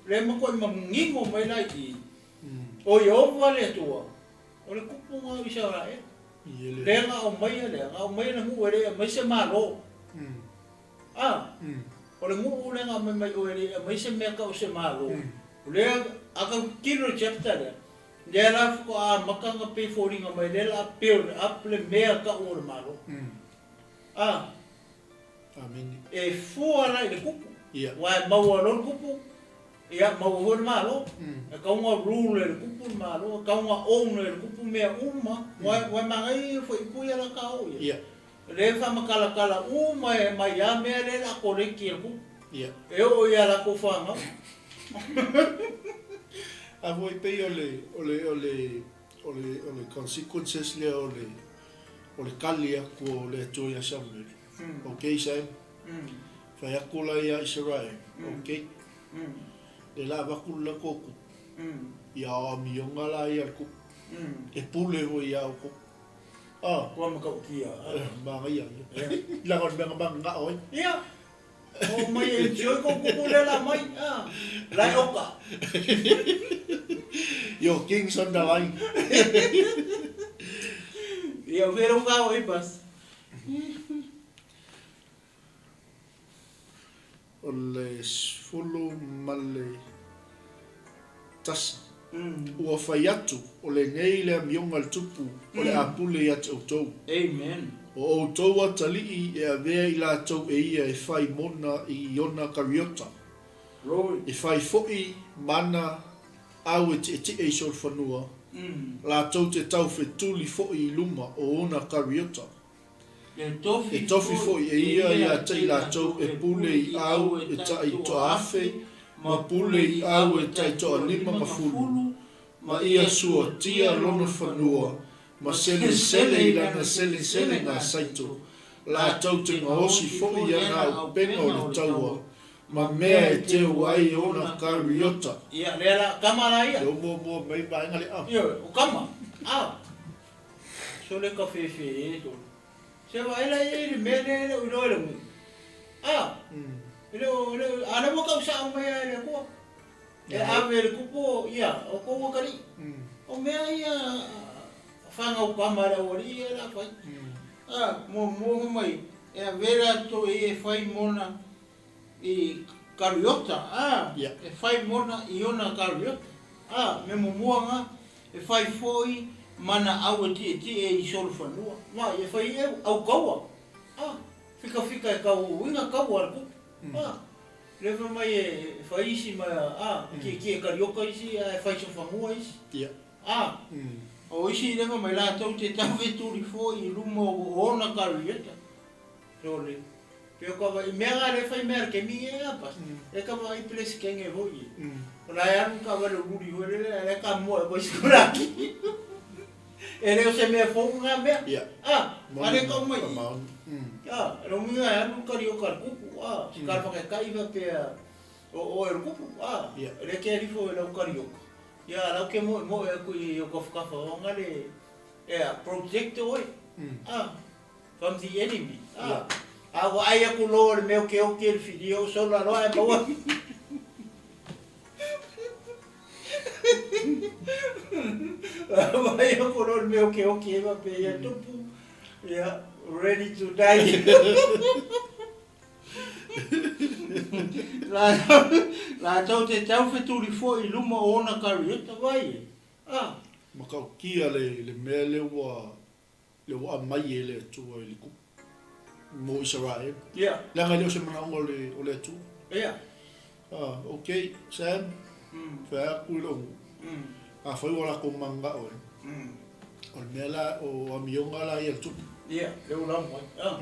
Lea e matuai manino mai la i i, o Ieova le Atua, o le tupu na o Isaraelu. Lea na aumaia lea, na aumaia le nuu e le i aumai se Malo. A, o le nuu lea na aumai mai oe e le i aumai se mea tau se Malo. O lea, a tau tilotilo i le chapter lea, lea la faatoa amata ona pei e foliga mai lea la build up le mea tau o le Malo. A, e fua la i le tupu, aua e maua loa le tupu, ia maua foi le Malo. E tatau ona rule e le tupu le Malo, e tatau ona own e le tupu mea uma, aua e manaia ia fuaiupu ia la ta oo i ai. Lea e faamatalatala uma e mai lava mea lea o le a koleki e le kupu. Ia. E oo i a latou fanau. A foi pei o le, o le, o le, o le, o le consequences lea o le, o le kali atu o le Atua ia Samuele. Ok, Sam? Fai atu la ia Isaraele, ok, lea la avatu le latou kupu, ia o amioga la ia le kupu, e pule foi ia outou. Ah. Ua matautia. Manaia ia. Leaga o le mea na mananao ai. Ia. Oo mai e enjoy kou kupu lea la mai. Ah. La e oka. Your king's on the line. Ia, o fea lau fao ai bas. O le 11. Ua fai atu, o lenei le amioga a le Tupu, o le a pule ia te outou. Amen. O outou atalii e avea i latou e ia e fai mona i ona kariota, Glory. e fai foi mana au e tietie i solofanua, latou te taufetuli foi i luma o ona kariota. E tofi foi e ia ia te i latou e pule i au e tai toaafe, ma pule i au e tai toalima ma fulu, ma ia suatia lona fanua, ma selesele i lana seleselega saito, latou te gaosi foi ia ana upega o le taua, ma mea e teu ai ona kariota. Ia, lea la, kama la ia. Lea ua muamua mai vaega lea. Ioe, o kama. A. Sole ka fefe e sole. Se vaai la i le mea lea e le o iloa e le nuu. A, e le o, e le o, a lea ua tau sao mai lava e le Atua. E ave e le kupu, ia, o kou atalii. O mea ia fanau kama a le aualii ia la fai. A, muamua ona mai, e ave latou e ia e fai mona i Kariota, a, e fai mona i ona Kariota. A, me muamua na, E fai foi ma na au e tietie i solofanua. Ma e fai e au kaua. A, fikafika e kau uiga kaua a le kupu. A, le fai mai e fai isi ma, a, e tietie karioka isi a e fai sofanua isi. A, o isi le fai mai latou te tawhetuli foi i luma o ona karieta. Sole. Pe o ka wa i mea nga le fai mea le kemi e a pas. E ka wa i presikenge foi e. O la e alu ka wa le luli foi le le ka mua e koisi kuraki. E le o se mea fou nga mea. A, a le ka mai. A, lo minga e alu kari o ka kupu. A, si ka whake kai wa pe a o o e kupu. A, le ke rifo e lau kari oka. Ia, lau ke mo mo e aku i o kafa o nga le e a project oe. A, From the enemy. Ah. A ua ai aku loa o le mea o ke oki e le whiria o sola loa ae maua. Ua ai aku loa o le mea o ke oki e wape ia tupu. Yeah, ready to die. Latou te taufetuli foi i luma o ona kariota, vai e. Ah. Matautia le mea lea ua Lea ua aumai e le Atua i le kupu mo Isaraelu. Ia. Leaga e le o se manaoga o le, o le Atua. Ia. Ah, ok, Sam, fai atu i lou nuu. Afai ua latou mananao ai, o le mea la, o amioga la ia a le tupu. Ia, lea ua lau mai. Ah.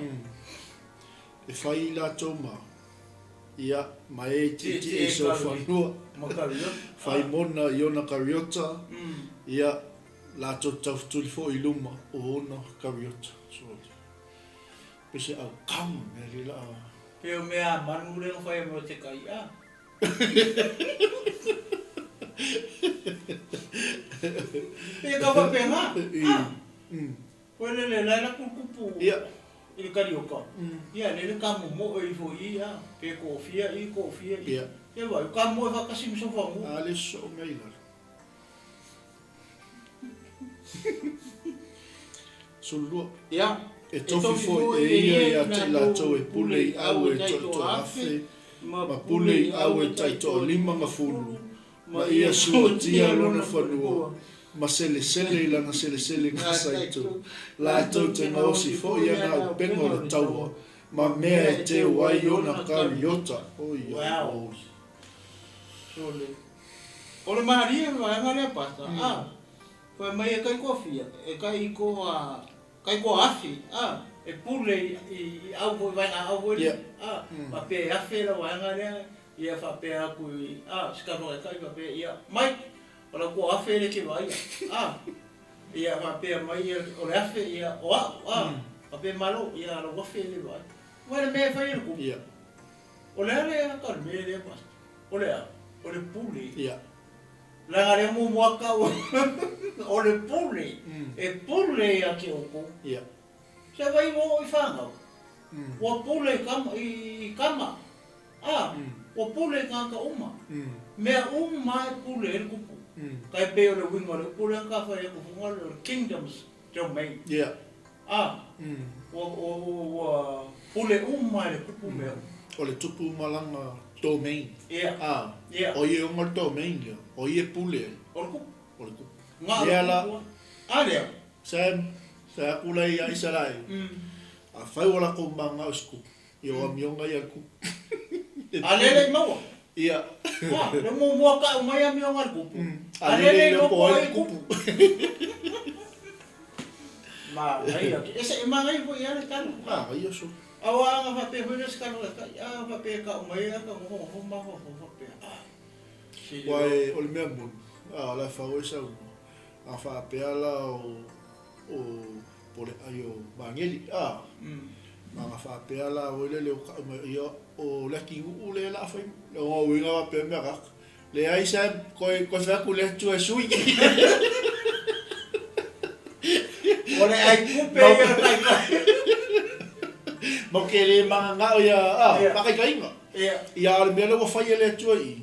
E fai i latou ma. Ia, ma e i tietie i sou fanua, Faimona i ona kariota, ia, latou te taufetuli foi i luma o ona kariota. Sole. Pe se au kau mea le la. Pe o mea a manu le na whai mo te kai a. Pe ka whapenga. Ah. Koe le le laila kupu i le karioka. Ia le le ka momoe ifo i a pe ko fia i ko fia i. Ia vai ka moe whakasi mi sofa ngu. A le so mea i lalo. 12. Ia. E tofi foi e ia ia te i latou e pule i au e toatoa afe, ma pule i au e taitoalima ma fulu, ma ia suatia lona fanua, ma selesele i lana seleselega saitu. Latou te gaosi foi ana upega o le taua, ma mea e teu ai ona kariota. Oi ai Wow. Sole. O le malie le vaega lea Pastor. Ah. Fai mai e kai koa fia, e kai koa kai koa afe, ah, e pule i au foi vaega au foi lea, ah, faapea e afe lau vaega lea, ia faapea atu i, ah, se kanoa e kai faapea, ia, Mike, o lau koa afe lea e te vaaia, ah, ia faapea mai ia, o le afe, ia, o au, ah, faapea malo, ia lau afe lea e vaai. Ua le mea e fai e le kupu. O le a le aka o le mea lea, Pastor? O le a? O le pule. Leaga lea muamua kau o le pule, e pule ia te outou. Se vai ua oo i fanau, ua pule i kama, i kama, a, ua pule i tagata uma. Mea uma e pule ai le kupu. Tai pei o le uiga o le upu lea ka fai atu foga o le kingdom's domain. A, ua, ua, ua pule uma e le kupu mea uma. O le tupu malaga domain. Ia. A, Ia. o ia e ona le domain lea, o ia e pule ai. O le kupu. O le kupu. Nga o le Lea la. kupu a. A lea. Sam, fai atu la ia Isaraelu, afai ua latou manao i se kupu, ia o amioga ia a le kupu. E A lele pule. i maua. Ia. A, le muamua kau mai amioga a le kupu. A A lele lele i i loko loko ai ai le le kupu. kupu. Manaia ke ese e manaia foi ia le tala. Manaia sole. Aua a na faapea foi le se kalo kai a faapea e kau mai a ka noho noho mafaufau faapea a sili Ua loa. e o le mea moni, a o la e fau ai saunoa, a faapea la o o po le ai o Mageli, a a na faapea la oi lele o kau mai ia o le atinuu le la fai le ona uiga faapea mea kaka. Leai Sam, koe koe fai atu le Atua e sui. O le ai kupe ia le kai kai. Ma ke le mangangao ia, ah, Ia. whakaikainga. Ia. Ia o le mea lea ua fai e le Atua i i.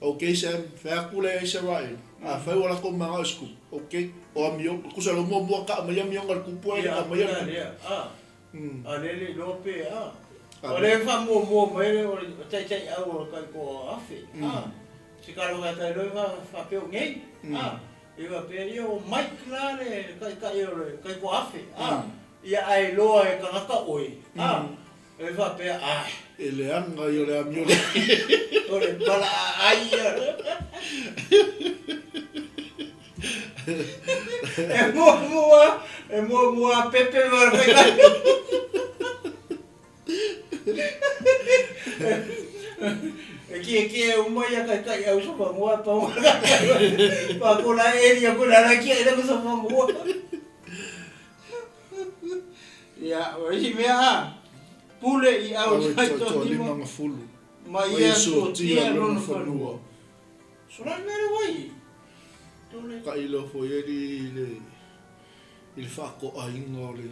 Ok Sam, fai atu le Israel. A fai ua latou mangao i se kupu. Ok, o amio, kusa lo muamua ka mai amioga le kupu ai Ia, ka mai a le kupu. lea, ah. A lele iloa pe a. A O le faamuamua mai le o le taitaiau o le kaikoa afe, a. Se kalo kai kai loa faapea o nei, a. I faapea ia o Mike la le taitai o le kaikoa afe, a. Ia ae iloa e tagata oe, a. E faapea, a. E leaga ia o le amio le. O le pala ai ia. E muamua, e muamua pepe ma le kai. E kie kie uma ia kai kai au so fangua pa pa ko la e ia ko la la kia ila ko so fangua. Ia, o isi mea a, pule i au Au e tai toatoa to lima lima ma fulu. ma Ma ia ia suatia suatia lona lona fanua. fanua. So la mea le wai. Tole. Ka ilo foi e li le i le whakoainga o le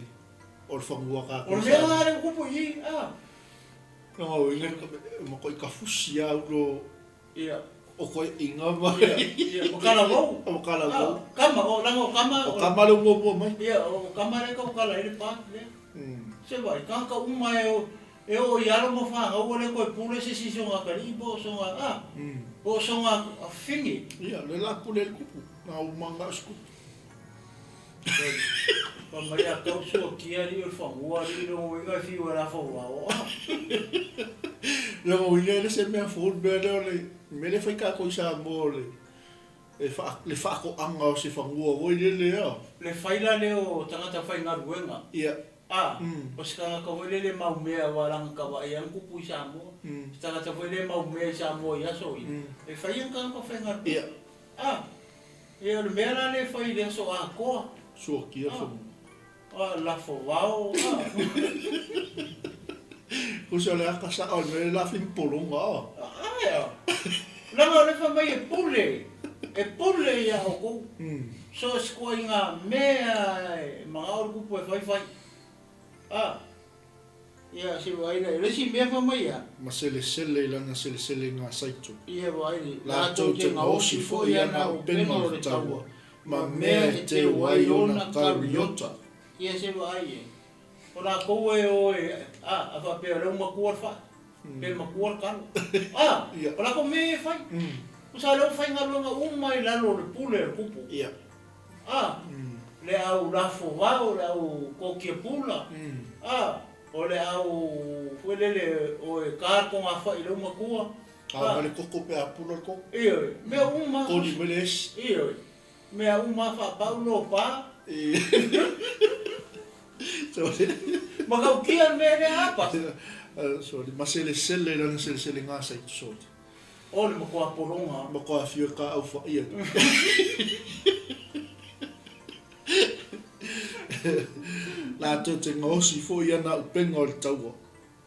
o le fanua ka O le mea la le kupu i, a. No o inga ma ko i ka fusi a ulo Ia. o koe inga ma Ia, ia, o kala wau. O kala wau. Ah, kama, o langa o kama. O kama le muamua mai. Ia, o kama le ka o kala i le pā, le. Se vai, ka ka uma e o, e o i alo ma whanga, ua le koe pule se si songa kari, po o songa, a, po o songa a fingi. Ia, le la pule le kupu, nā u manga o se kupu. Pa mai a kau sua kia li o le whangua li rongo inga whiu e la whauao, a. Rongo inga e le se mea fōn mea leo le, me le whai kako i Samoa le, e wha, le whaakoanga o se whangua oi le le a. Le whaila leo tangata whai ngaruenga. Ia. A, o se tagata foi lele maumea aua leaga tavaai lava na tupu i Samoa. Se tagata foi lele maumea i Samoa i aso ia, e fai ana tagata faigaluega. A, ia o le mea la lea e fai i le aso atoa. Suakia fanua. A, lafo vao, a. Tusa o le aka sao o le mea le lafi ma pologa, a. Ae a, leaga o lea fai mai e pule, e pule ia outou. So o se ituaiga mea e manao le tupu e fai, fai. A, ia se vaai la, o le isi mea fai mai a. Ma selesele i lana seleselega saito. Ia vaai le, Latou te gaosi foi ana upega o le taua, ma mea e teu ai ona kariota. Ia se vaai e. O latou e o e, a, a faapea o lea ua matua le fai, pe matua le talo. A, o latou mea ia e fai. Tusa o lea ua faigaluega uma i lalo o le pule a le tupu. A, le au lafo vao, le au kokia pula, a, o le au foi lele o e ta le togafai i lea ua matua. A, ma le koko pe a pula le koko. Ioe, mea uma. Koli mai le esi. Ioe. Mea uma faapau lopa. Sorry. Matautia le mea lea apa. Sorry. Ma selesele i lana seleselega sa i sorry. O le matua pologa. Matua afio e ka au whaia. Latou te gaosi foi ana upenga o le taua.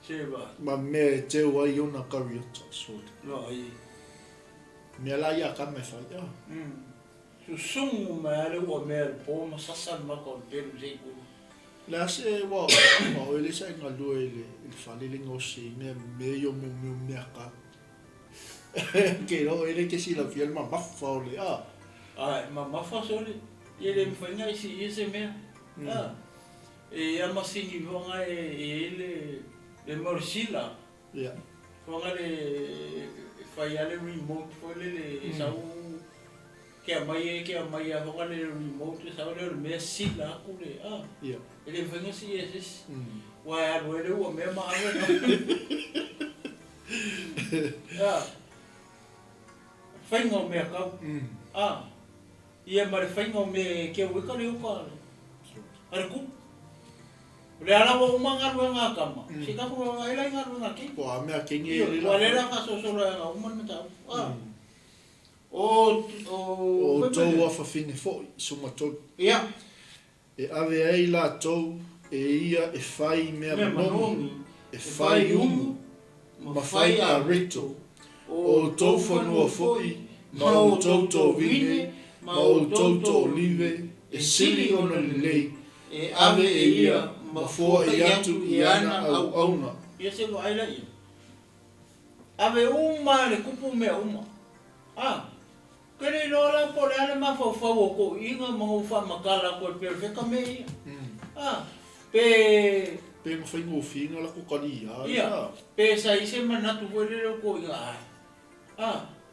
Seva. Ma mea e teu ai ona kariota. Sorry. Vai. Mea la ia kama e whai. Ah. Susugu mai lava le uamea i le po ma sasa le maka o le pelu se i kulu. Le a se ua ua oe le sa e galue i le i le fale le gaosi ai mea mea ia mo mea mea ka. Ke iloa oe le ke silafia le mamafa o le a. Ae mamafa sole, ia le mafai ona e siia se mea. A, e i ai masini foga e i ai le le molisila. Ia. Foga le e fai lava le remote foi lele e sau ke aumai e ke aumai lava foga le remote e sau lea o le mea sila atu le a. Ia. E le mafai ona siia e se isi. Aua e alu ai le uamea ma ave a. Faiga o mea kau. A. Ia ma le faiga o mea e keu ai ka leo ka a le kupu. O lea la ua uma galuega a tama, se tatou vaavaai la i galuega a keiki. Po o a mea kenge e le la. Ua le la faasolosolo ai aga uma le mataupu. A. O o O outou afafine foi, sumatolu. Ia. E ave ai latou e ia e fai mea manogi, e fai umu, ma fai areto. O outou fanua foi, ma outou tovine, ma outou toolive, e sili ona lelei, e ave e ia ma foai atu i ana auauna. Ia se vaai laia. Ave uma le kupu mea uma. A, ke le iloa la po o le a le mafaufau o toʻiga ma ou faamatala atu ai pei o le feka mea ia. A, pe. Pe na faigofie na lako kali ia ia. Pe sa i se manatu foi lele o toʻiga, ae. A,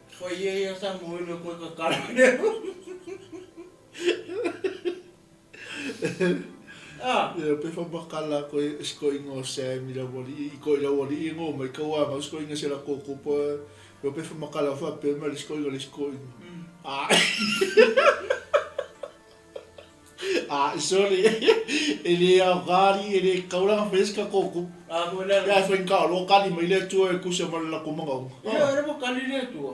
fai ia ia Samuele koe kakala lea. A. Ia pe whamakala koe e siko ingoa o Sam i lau alii, i koe i lau alii e ngo mai kau a ngau siko inga se la koko pa ia pe whamakala whapea mai le siko inga le siko inga. A. A, sorry. E le au kari, e le kaulanga whai sika koko. A, koe le. Ia whai ka alo kali mai le atua e kusa ma le lako manga. Ia, e le kali le atua.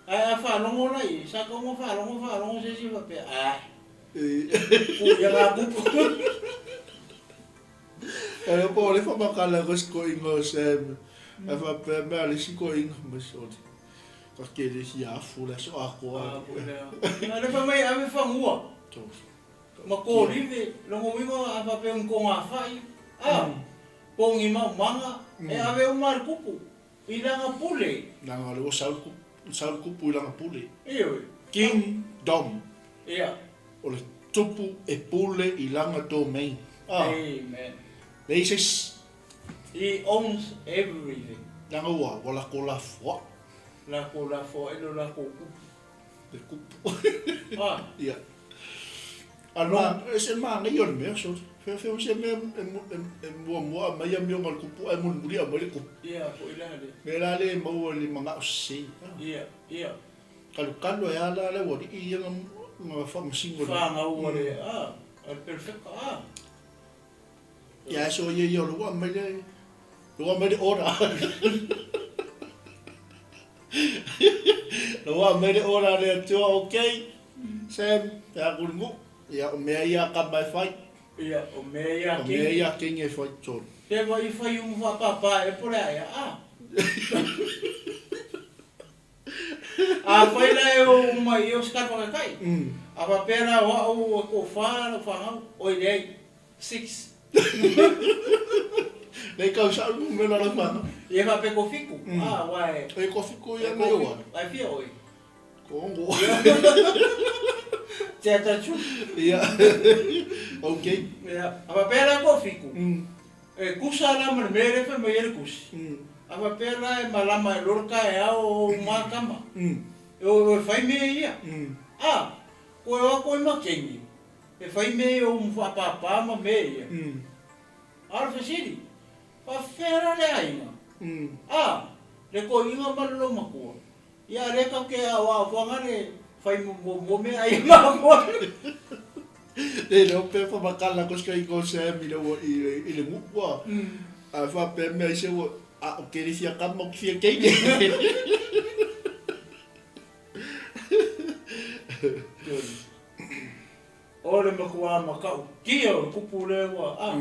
Ae a faalogo la i, sa kaunga faalogo faalogo se isi faapea, ae, ku ia la kupu. E po o le whamakala ko siko inga o Sam. E whapea mea le siko inga ma sorry. Ka kele hi afu le so ako a. A le wha mai ave whangua. Ma ko rive, longo wingo a whapea un ko ngā whai. A, pongi mau manga, e ave uma le kupu. I langa pule. Langa le o sau kupu, sau kupu i langa pule. Ioe. Kingdom. Ia. O le tupu e pule i langa domain. Ah. Amen. Leai se isi. He owns everything. Leaga ua, ua lako lafoa. Lako lafoa i lo lako kupu. Le kupu. Ah. Ia. A no, e se manaia o le mea, sorry. Fea fea se mea e muamua aumai amioga a le kupu ae mulimuli aumai le kupu. Ia, foi la lea. Mea la lea e maua i le manao sese. Ia, ia. Kalukalu ai lava la le aualii ia na faamasino. Fanau a le, a, a le perfeka, a. Ia ae soia ia o le ua aumai le ua aumai le order. La ua aumai le order a le Atua, okay, Sam, pe a ku le nu'u. Ia o mea ia a kama e fai. Ia, o mea ia a O mea ia a King e fai, sorry. Te wa i fai umu whaapapa e pore aia, a. A fai la e o uma i o se kara whakakai. A whapea la o au e ko wha lau whangau, oi leai, 6. Nei kau sa'u le numera o lau whangau. Ia whapea ko fiku, a wa e. E ko fiku ia nei o ai. Ai fia oi. Ko ongo. Te ata tu. Ia. Okay. Ia, a whapea la ko fiku. E kusa la ma le mea le whai mai e le kusi. A faapea la e malama e lora kaeao o ou makama. E o e whai mea ia. A, koe o ako i makengi. E whai mea i ou whaapāpā ma mea ia. A o le fesili, faafefea la le aiga? A, le koiiga ma le lomakua. Ia le kau ke ao ao fuanga le whai mo mo mea ai makua. Le leo pe whamakala ko skai ko Sam i le ua i le i le ngukua. A whapea mea i se ua a o keri fia kama o fia keine. O le makuā makau kia o le kupu le ua a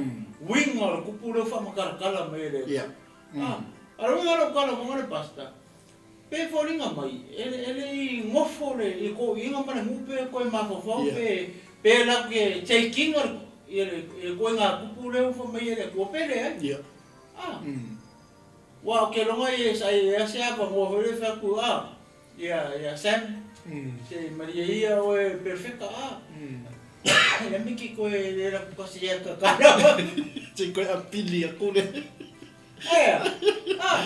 winga o le kupu le whamakarakala mai le. Yeah. A, a le winga lo kala mo le pasta. Pe foliga mai, e e le i gofo le i koʻiga ma le nuu pe koe mafaufau pe pe latou te take ina le le koega kupu lea ua fai mai ai le Atua pe leai. A, aua ou te iloga ia sa i ai se avanoa foi lea e fai atu, a, ia ia Sam, se malie ia oe perfeka, a, ia miki koe le latou tasi ia kakala. Se koe apili aku le. Aea, a.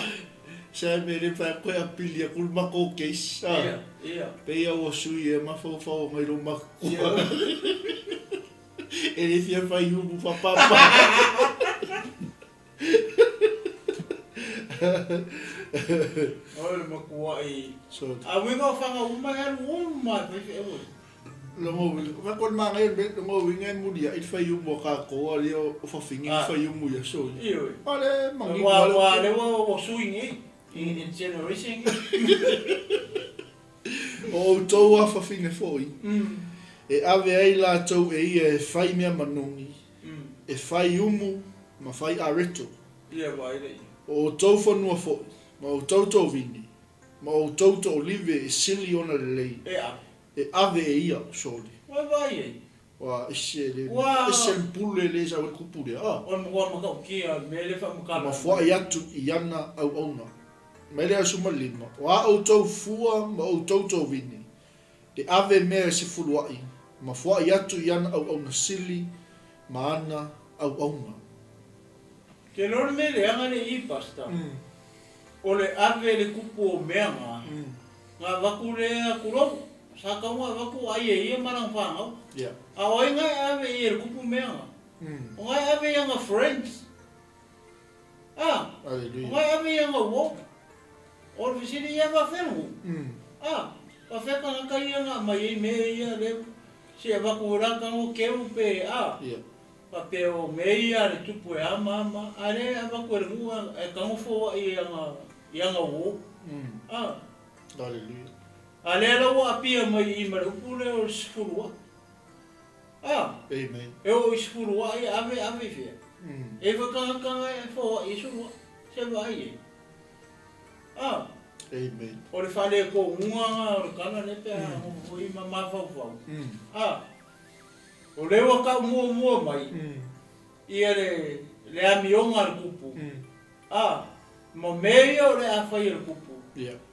Sam e le whai koe a pili a kuru mako case. A. Ia, ia. Pe ia ua sui e mawhauwhau ngai ro makua. E le fia whai umu whapapa. Oi le makua i. So. A winga o whanga uma e alu uma e whai whai Longo winga, whai koe manga e me longo winga e muri a i whai umu a kākou a leo o whawhingi i whai umu ia so ia. Ioe. A le mangi Wa wa le wa o sui nei in generation. O outou a whawhine foi, e ave ai latou e ia e whai mea manogi, e whai umu ma whai areto. Ia vai le ia. O outou whanua foi, ma outou tovini, ma outou to olive e sili ona lelei. E ave. E ave e ia, soli. Ua vai ai. Ua ese le, Ua. ese le pule le sa le kupu lea, a. O le matua matautia o le mea lea e faamatala. Ma fua'i atu i ana auauna. Mai le aso ma lima, o a outou fua ma outou tovini, le ave mea e sefulua'i, ma fua'i atu i ana auauna sili ma ana auauna. Ke loa le mea leaga le i pastor, o le ave le kupu o mea nga, nga avatu lea tulou, sa tau nga avatu ai e ia ma lana fanau. A o ai nga e ave i e le kupu mea nga? O nga e ave i anga friends. A, o nga e ave i anga uo. O le fesili ia faafea le nuu? A, faafea tagata ia na aumai ai mea ia lea se avatu e la tago keu pe a? Faapea o mea ia a le tupu e ama ama, a lea e avatu e le nuu e tago foai i ana i ana uo. A. Hallelujah. A lea la ua apia mai i i ma le upu lea o le sefulu aʻa. A. Amen. E oo i sefulu aʻa ia ave ave i fea? E iai foi tagata na e foai i sulu aʻa. Se vaai ai. A. Amen. O le faaletonuga na o le tala lea pe a nofo foi ma mafaufau. A. O lea ua tau muamua mai ia le le amioga a le kupu. A. Ma mea ia o le a fai e le kupu.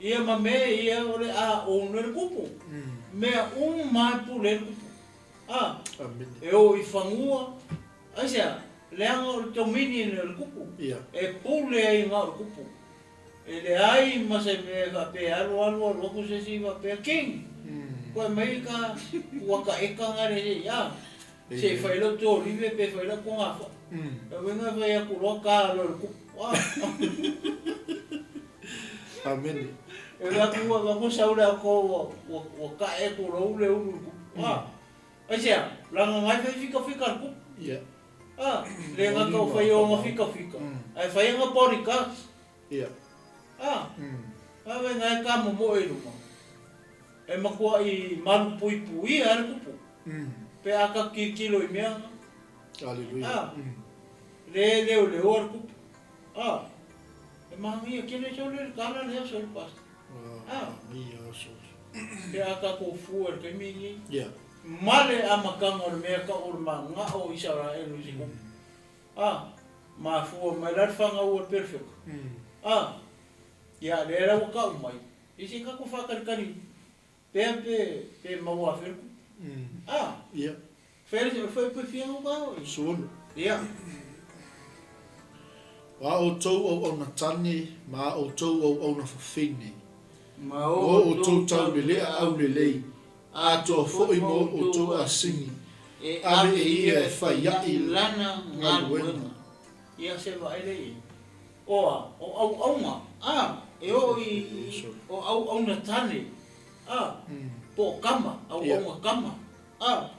Ia ma mea ia o le a own e le kupu. Mea uma e pule ai le kupu. A. Amene. E o i fanua, aisea, leaga o le dominion o le kupu. E pule ai na o le kupu. E leai ma se mea e faapea e alu alu alu atu se isi faapea, King! Koe mai ka ua ka eka nga le sei, a, se i fai lau tuolive pe fai lau togafai. E uiga e fai atu loa ka loa i le kupu, a. Amene. E fai atu ua avatu sau le auto ua, ua, ua ka'e atu loa le ulu i le kupu, a. Aisea, leaga na e fai fikafika le kupu. Yeah. A, le gata o fai ona fikafika, ae fai ana bodyguards. Ia. A, vave na e kamomoe i luma. E matuaʻi malu puipuia a le kupu. Pe a ka tilotilo i mea na. Aleluia. A, le leoleoa le kupu. A, e manaia tele sole le tala lea sole pastor. A, pe a tatou fua i le taimi lenei. Ia. Ma le amataga o le mea tau o le manao o Isaraelu i se kupu. A, mafua mai la le fanau a le perofeta. A, ia lea la ua tau mai, i se tatou faatalitali pea pe, pe maua afea le kupu. A, Ia. fea le, fea pe fia gauta oi? Sulu. Ia. O a outou auauna tane ma a outou auauna fafine, Ma ma o outou taulelea aulelei, atoa foi ma o outou asini, E ave ave e ia ia e e fai fai a'i a'i lana galuega. galuega. Ia se vaai lea i ai. O a? O auauna, a, e oo i, o auauna tane, a, po o kama, auauna kama, a,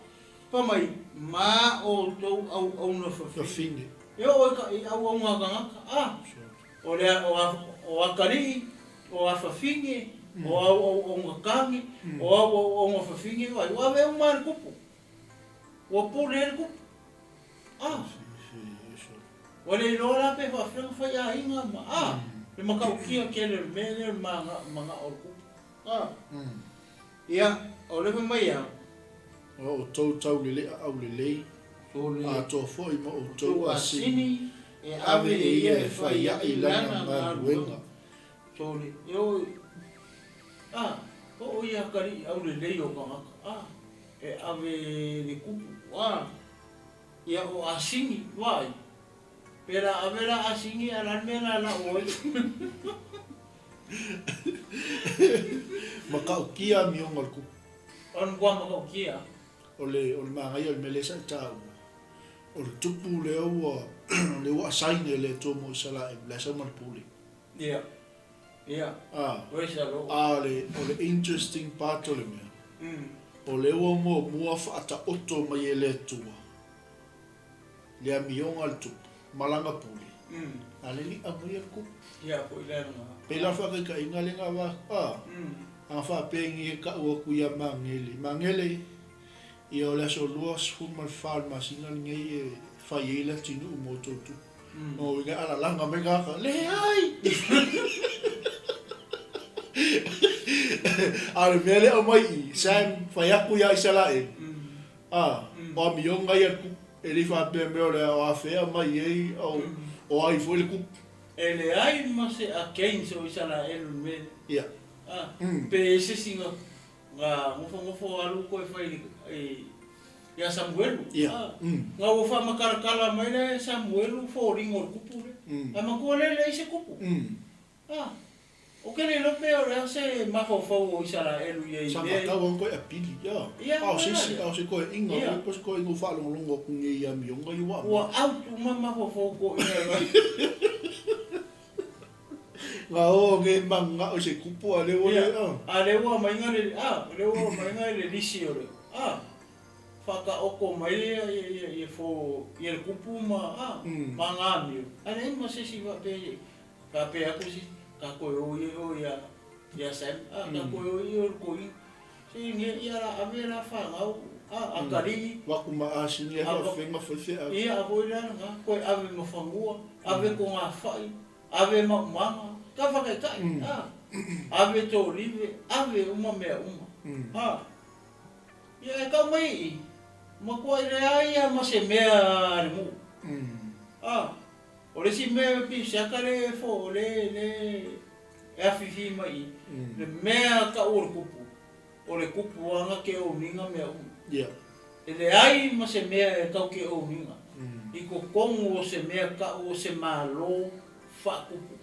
fai mai, ma outou auauna fafine. Fafine. E oo i ka, i auauna a tagata, a, o le, o a, o atalii, o afafine, o au auauna tane, o au auauna fafine, vaai, ua ave uma lava i le kupu. Ua pule ai le kupu. A, ua le iloa la pe faapefea ona fai aiga ma, a, le matautia tele o le mea lea o le manao o le kupu. A, ia, o le fai mai a. O outou taulelea aulelei, atoa foi ma outou asini, e ave ave e e ia ia e e fai fai a'i a'i lana lana galuega. galuega. Sole, e o i, a, oo i atalii aulelei o tagata, a, e ave le kupu, a, ia o asini, vaai, pe la ave la asini ae o le a le mea la lau ai. Matautia amioga o le kupu. O le matua matautia. O le, o le manaia o le mea lea sa e taua, o le tupu lea ua, lea ua assign e le Atua mo Isaraelu, la e sau ma le pule. Ia, ia, A, praise the Lord. a o le, o le interesting part o le mea, o lea ua muamua faataoto mai e le Atua le amioga a le tupu ma lana pule, a le li'a mai e le kupu. Ia, foi le lana. Pei la faataitaiga lea na avatu, a, a faapea e tau atu ia Magele, Magele, ia o le aso 24 o le masina lenei e fai ai le atinuu mo outou tupu. O ina alalaga mai tagata, leai! A o le mea lea e aumai i i, Sam, fai atu ia Isaraelu, a, o amioga ia a le tupu, e le i faapea mea o le o afea mai ai, o ai foi le tupu. E leai ma se against o Isaraelu i le mea lea. Ia. A, pe ese sina na nofonofo alu koe fai i ia Samuelu. Ia. A, na ua faamatalatala mai la e Samuelu foliga o le kupu lea. Ae matua lea e leai se kupu. A, ou te le iloa pe o le a se mafaufau o Isaraelu i ai i Sa mea ia. matau atu ai a Pili, ia. Ia, A o se isi, ia. a o se toeaiga, Ia. po o se toeaiga ua faalogologo atu nei i amioga ia ua aumai. Ua out uma mafaufau o toeaiga. Na o nei manao i se kupu a lea ua Ia, le, a. a lea ua aumai le, a, lea ua aumai le lisi o le, a, faataoto mai ia, ia, ia, ia fo, ia le kupu ma, a, ma ngā amio. Ae leai ma se isi faapea, faapea atu se isi, tatou e o ia o ia, ia Sam, a, tatou e o ia o le toeaina. Se ia, ia la ave la fanau, a, atalii. Vaku ma asini e faafega faifeau. Ia, a foi la lena, toe ave ma fanua, ave togafai, ave maumaga, ka faataitai, a, ave tolive, ave uma mea uma. A, ia e tau mai i i, matuai leai lava ma se mea a le nuu. A, o le isi mea e pei se ata le fo, le, le, e afifi mai i i, le mea tau o le kupu, o le kupu lava na te ouniga mea uma. Ia. E leai ma se mea e tau te ouniga, i totonu o se mea tau o se Malo faakupu.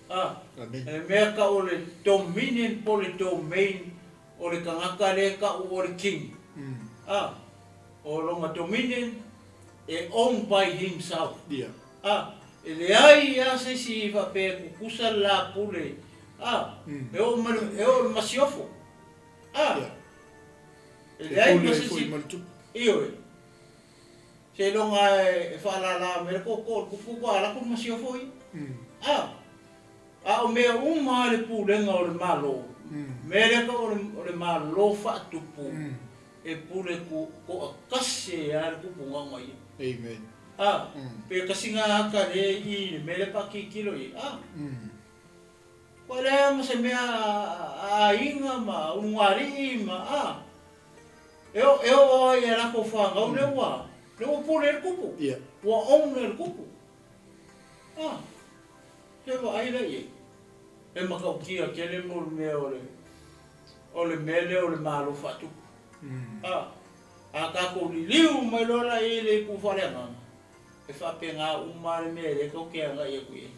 A, Amen. le mea tau o le dominion po o le domain o le tagata lea e tau o le king. A, o lona dominion e owned by himself. Ia. A, e leai lava se isi faapea e kukusa le la pule. A, e oo mai le, e oo i le masiofo. A, Ia. e E leai pule ma ai se foi isi, ma le tupu. ioe. Seiloga lava e faalala mai le tootoo o le tupu faatoa alu atu le masiofo ia. A! A o mea uma lava i le pulega o le Malo, mea lea tau o le Malo faatupu, e pule toatasi ai lava le tupu na ona ia. Amen. A! Pe tasi na ata lea i i le mea lea pe a tilotilo i ai. A! Ua leai ma se mea a aiga ma ulugalii ma a. E oo e oo ai i a latou fanau lea ua lea ua pule ai le tupu. Ua own e le tupu. A, se vaai la i ai. E matautia tele mo le mea o le o le mea lea o le Malo faatupu. A, a tatou liliu mai loa la i le itu faaleagaga, E faapena uma lava le mea lea tou te agai atu i ai.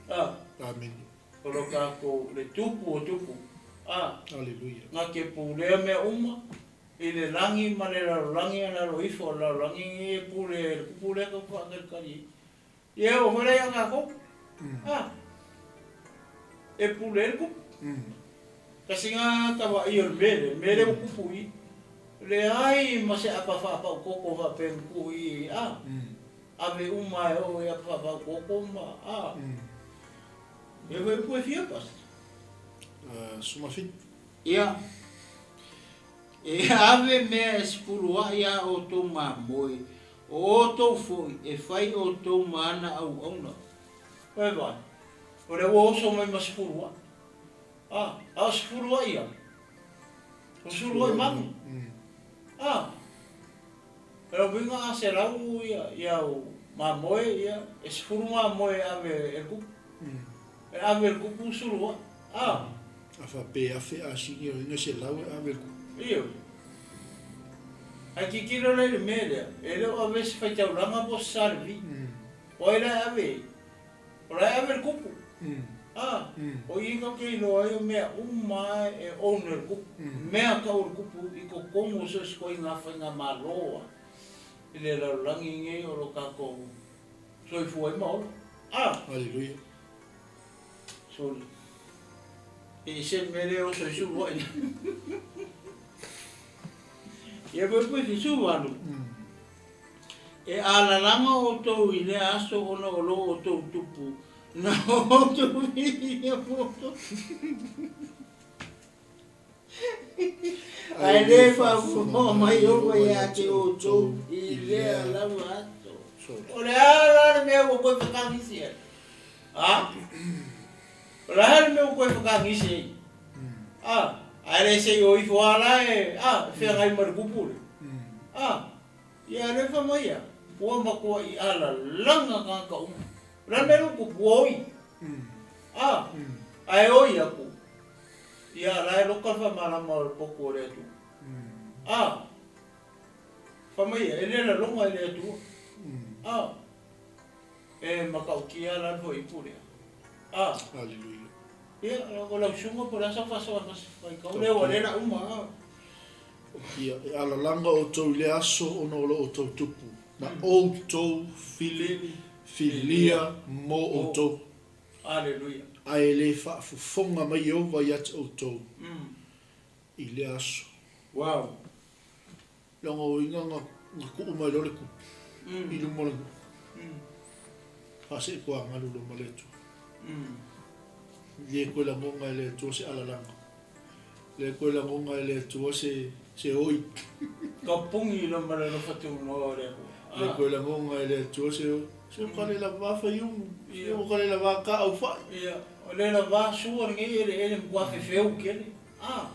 A. Amene. O lo tatou, le Tupu o tupu. A. Aleluia. Na te pulea mea uma i le lagi ma le lalolagi a lalo ifo o le lalolagi nei e pule e le Tupu lea tou te faatalitali ai. Ia e oo foi la ia tatou. A. E pule ai le Tupu. Tasi na tavaai o le mea lea, le mea lea ua tupu i i. Leai ma se apa faapautoto faapea na tuu i i, a, ave uma e oo i apa faapautoto ma, a, e fai upu e fia pasi. Sumafitu. Ia, e ave mea e sefuluaʻi a outou mamoe, o outou foi e fai outou ma ana auauna. Oi vai, o lea ua oso mai ma sefuluaʻi. A, a o sefuluaʻi ia? O sefuluaʻi manu. A, e lau uiga a 100 ia, ia au mamoe, ia, e 10 mamoe e ave e le kupu. E ave e le kupu sefuluaʻi. A. A faapea e 1000 asini o ina 100 e ave e le kupu. Ioe. Ae tilotilo la i le mea lea, e le o ave se faitaulaga po o se salevi. O ai la e ave ai? O la e ave le kupu. A, o i tou te iloa ai o mea uma e own e le kupu. Mea tau o le kupu i totonu o so o se ituaiga faigamalo a i le lalolagi nei o lo tatou soifua ai ma ola. A! Aleluia. Soli. E ese le mea lea e oso ai sulu ai. Ia pue pue fisu valu. E alalaga outou i lea aso ona o lo outou tupu, na outou viia outou, ae le faafofoga mai Ieova ia te outou i lea lava aso. O le a la le mea ua toe whakagisi ai? A? O le a le mea ua toe whakagisi ai? A? Ae le se i o ifo a la e, a, e feagai ma le kupu le. A? Ia lea fai mai ia, ua matuai alalaga tagata uma. O le a le mea lea ua tupu? Ua oi. A, ae oi aku. Ia, la e loka le faamalama o le potu o le Atua. A, fai mai ia, e le laloga i le Atua. A, e matautia la le fuaiupu lea. A. Hallelujah. Ia, o lau susuga po o le a sau faasoa faitau lea ua le la uma. A. Ia, e alalaga outou i lea aso ona o lo outou tupu, na outou fili, filia mo outou. Aleluia. Ae e le faafofoga mai Ieova ia te outou i lea aso. Wow. Leaga o iga na tuu mai loa le tupu i luma o le nuu. Faasee tuagalu luma le Atua. Le toe lagona e le Atua se alalaga. Le toe lagona e le Atua se se oi. Ka pungi loma le alofa tunoa o le Atua. Le toe lagona e le Atua se oi. Se o ka le lava faiumu. Se o ka le lava ka au fai. Ia, o le lava sua lenei eleele matua fefeu tele. Ah.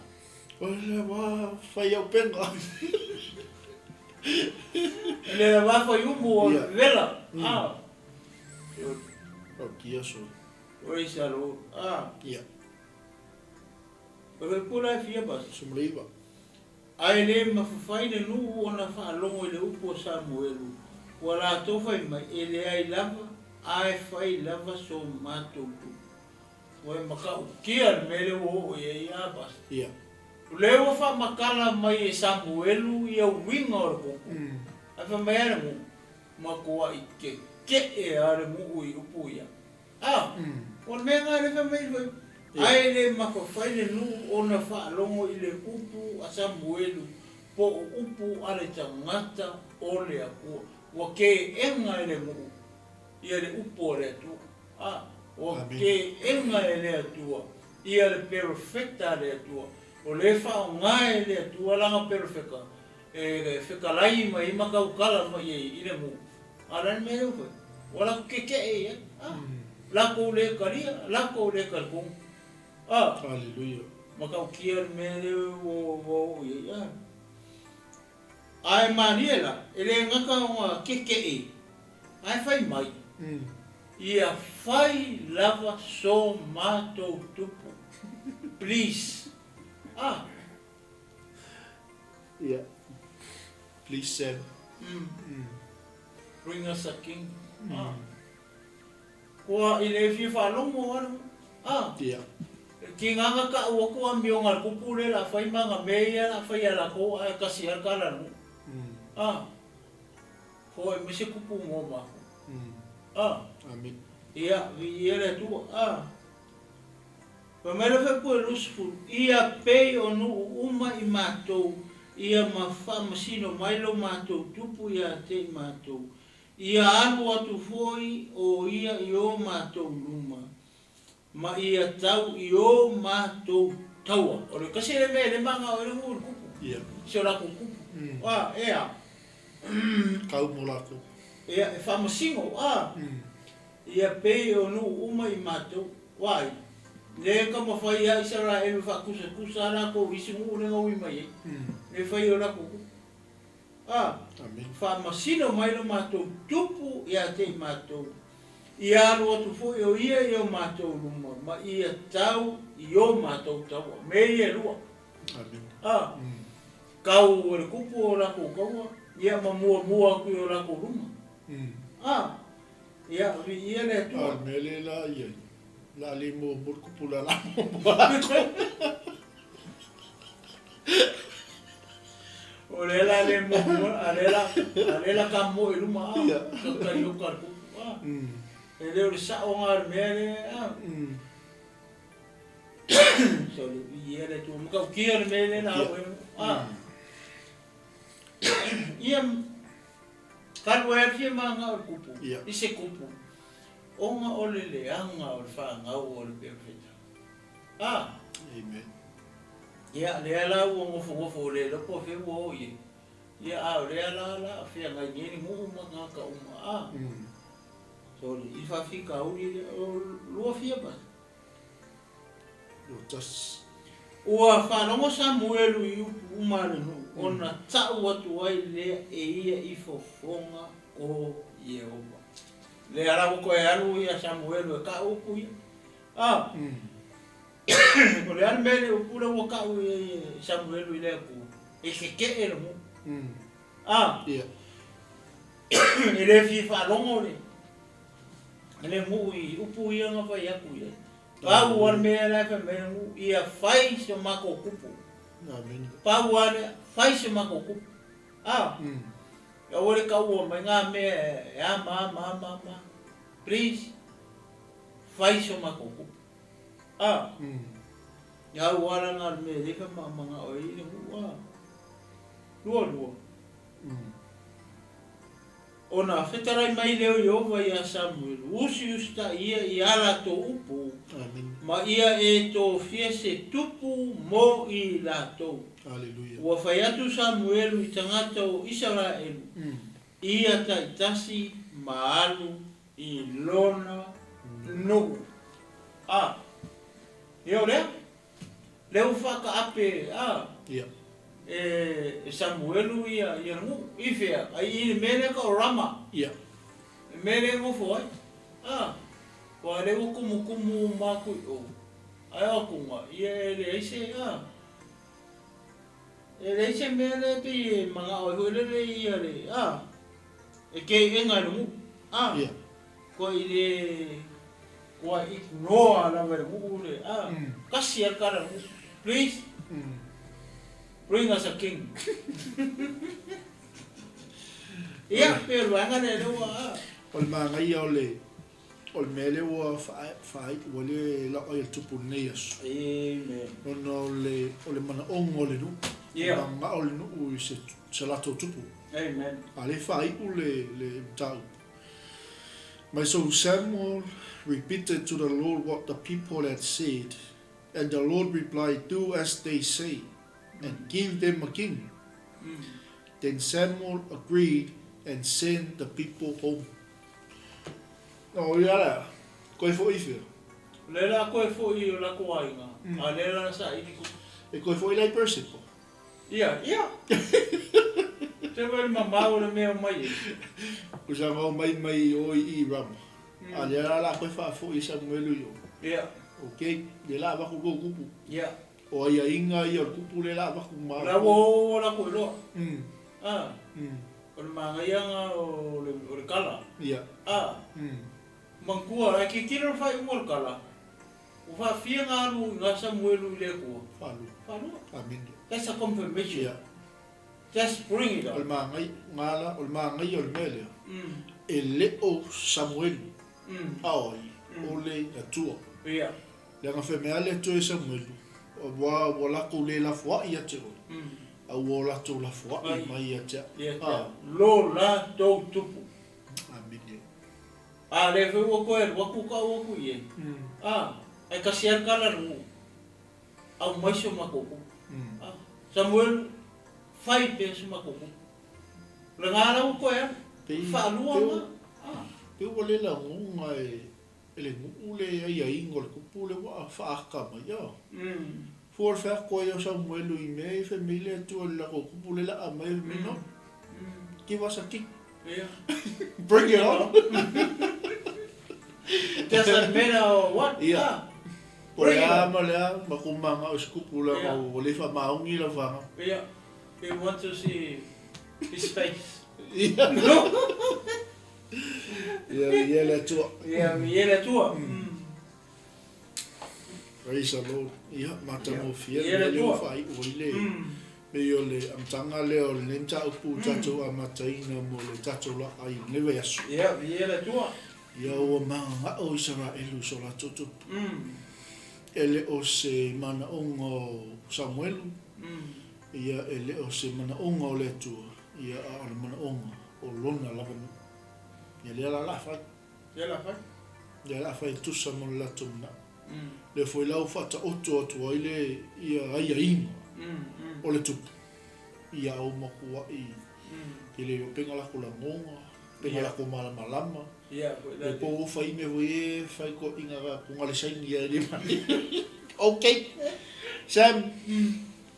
O le lava fai au pega. Le lava faiumu o le vela. Ah. O kia so. Praise the Lord. Ah. Ia. O le pula e fia basi. 19. Ae le mafafai le nuu ona faalogo i le upu a Samuelu, ua latou fai mai, E leai lava, ae fai lava so matou tupu. Ua e matautia le mea lea ua oo i ai a basi. Ia. O lea ua faamatala mai e Samuelu ia uiga o le tupu. Ae fai mai a le nuu, Matuai keke'e a le nuu i upu ia. A, o le mea lena lea fai mai le Ae le mafafai le nuu ona faalogo i le upu a Samuelu, Po o upu a le tagata o le Atua. Ua keega e le nuu ia le upu a le Atua. A, ua keega e le Atua ia le perofeta a le Atua. O lea e faaaoga e le Atua lana perofeta e fetalai mai ai ma tautala mai ai i le nuu. A o le a le mea lea ua fai? Ua latou keke'e i ai. A, latou le talia, latou le talitonu. A! Hallelujah. Matautia le mea lea ua oo i ai. A! Ae malie la, e le gata ona kekeʻe, ae fai mai, Ia fai lava so matou tupu. Please. A! Ia. Please Sam. Bring us a king. A! Kua i le fia faalogo alu, a. Ia. E kīngaga kaʻu aku amioga a le kupu lea la fai ma nga mea ia la fai a lakou ae kasi a le kala nuu. A. Foai mai se kupu mo makou. A. Amen. Ia, viia le Atua. A. Fai mai le faipule 20, Ia pei o nuu uma i matou, ia ma faamasino mai lo matou tupu ia te i matou. Ia alu atu foi o ia i o matou luma, ma ia tau i o matou taua. O le tasi lea mea e le manao ai le nuu i le kupu, si o latou kupu. A, e a? Kau mo lakou. Ia, e faamasino, a? Ia pei o nuu uma i matou. Vaai, le taumafai ia Isaraelu e faatusatusa a latou isi nuu lea na ui mai ai, le fai o latou kupu. A, faamasino mai lo matou tupu ia te i matou, ia alu atu foi o ia i o matou luma, ma ia tau i o matou taua. Mea ia e lua. A, kau e le kupu o lakou taua, ia ma muamua atu i o lakou luma. A, ia viia le Atua. A o le mea lea la i ai, o le a le muamua le kupu o le a la muamua latou. O lea la le muamua, a lea la, a lea la ka moe i luma, a, ka tai o ka kupu, a. E le o le sa'o nga le mea le, a. Sorry, i e le tu, ma kau kia le mea le na au e, a. Ia, ka lua e fia ma nga o le kupu, i se kupu, ona o le leaga o le fanau o le perofeta. A. Amen. Ia, lea la ua nofonofo le iloa po o fea ua oo i ai. Ia, a o lea la la feagai nei le nuu ma tagata uma, a. Sorry, i le faafitauli lea, o lua fia pasi? 21. Ua faalogo Samuelu i upu uma a le nuu, ona tau atu ai lea e ia i fofoga o Ieova. Lea la ua toe alu ia Samuelu e kau upu ia. A, o le a le mea le upu lea ua tau i ai e Samuelu i le Atua, e kekeʻe le nuu. A, e le fia faalogo le, le nuu i upu ia na fai atu i ai. Pau lava le mea la e fai mai le nuu, ia fai so matou kupu. Pau lava lea, fai so matou kupu. A, aua le taua mai ngā mea e a ma a ma a ma a ma. Please. Fai so matou kupu. A. Ia au ala na le mea e le whakamangao ai i le nuu a. Lua lua. Ona fetalai mai lea o Ieova iā Samuelu, Usiusitai ia i ā latou upu, ma ia e tofia se tupu mo i latou. Ua fai atu Samuelu i tagata o Isaraelu, ia taitasi ma alu i lona nuu. A, ia o lea, lea ua faataape a, e Samuelu ia, ia le nuu. I fea? Ai i le mea lea tau o Rama. Le mea lea e nofo ai. A, aua lea ua tumutumu uma atu i o, ae o atuga, ia e leai se, a, e leai se mea lea e pei e manao ai foi lele ia le, a, E kēʻena e le nuu. A. Ia. Kua i le, kua ignore lava e le nuu le, a. Kasi a le tala a le nuu. Please, bring us a king. Ia, pei o le vaega lea lea ua, a. O le manaia o le, o le mea lea ua faaiu ai le laoai a le tupu i lenei aso. Amen. Ona o le, o le manaoga o le nuu. Ua manao le nuu i se latou tupu. Amen. A lea e faaiu le le mataupu. My so Samuel repeated to the Lord what the people had said, and the Lord replied, Do as they say, and give them a king. Then Samuel agreed and sent the people home. O ia la, koe foi i whea? O lea la koe foi i o lako aiga, a lea la saili ko. E koe foi lai Persepo. Ia, ia! Te wai le mamao o le mea o mai e. O sa ngau mai mai o i i Rama. A lea la la koe faafoi i Samuelu i o. Ia. Ok, lea la avaku kou kupu. Ia. O aiaiga ia o le kupu lea la avaku ma. O la ua o lako iloa. A. O le manaia o le kala. Ia. A. Manatua, ae tilotilo le faaiuga o le kala, ua faafia na alu i na Samuelu i le Atua. Faalua. Faalua. Amene. That's a confirmation. Ia. Just bring it O up. le manaia, ngala, o le manaia o le mea lea, e le o Samuelu, a o ai, o le Atua. Ia. Leaga fai mai lava le Atua e Samuelu, ua, ua latou le lafoai ia te oe, a ua o latou lafoai mai ia te au. Ia te au. Lo latou tupu. Amene. A lea foi ua toe alu atu tau atu i ai. A, ae tasi lava le tala a le nuu, aumai si o matou tupu. A, Samuelu, fai pea si o matou tupu. O lena la ua toe alu, faalua lena. A. Pei ua le lagona e le nuu le aiaiga o le tupu lea ua faaata mai. A. Fua o le feakoai ai o Samuelu i mea ia fai mai le Atua i le latou kupu lea laa mai fai mai no. Give us a king. Yeah. Bring it on. Doesn't matter what. Ia. Ah. Po o le a ma le a, ma kou manao i se kupu leaga ua le faamaoni lau fanau. Yeah. He want to see his face. Ia. Ia, ia le Atua. Ia, ia le Atua. Praise the Lord. Ia, matagofie Ia le le mea lea ua Atua. faaiu ai le pei o le amataga lea o lenei mataupu ua tatou amataina mo le tatou laai i lenei vaiaso. Ia, ia le Atua. Ia ua mananao Isaraelu i so latou tupu. E le o se manaoga o Samuelu, ia e le o se manaoga o le Atua, ia a o le manaoga o lona lava nuu. Ia lea la la fai. Lea la fai. Lea la fai e tusa ma le latou manao. Lea foi la ua faataoto atu ai le ia aiaiga o le tupu ia au matua'i tele o pega lako lagoga, pega lako malamalama. Le po ua fai mea foi e fai toeaiina ka kuga le saini ai le mani. Ok. Sam,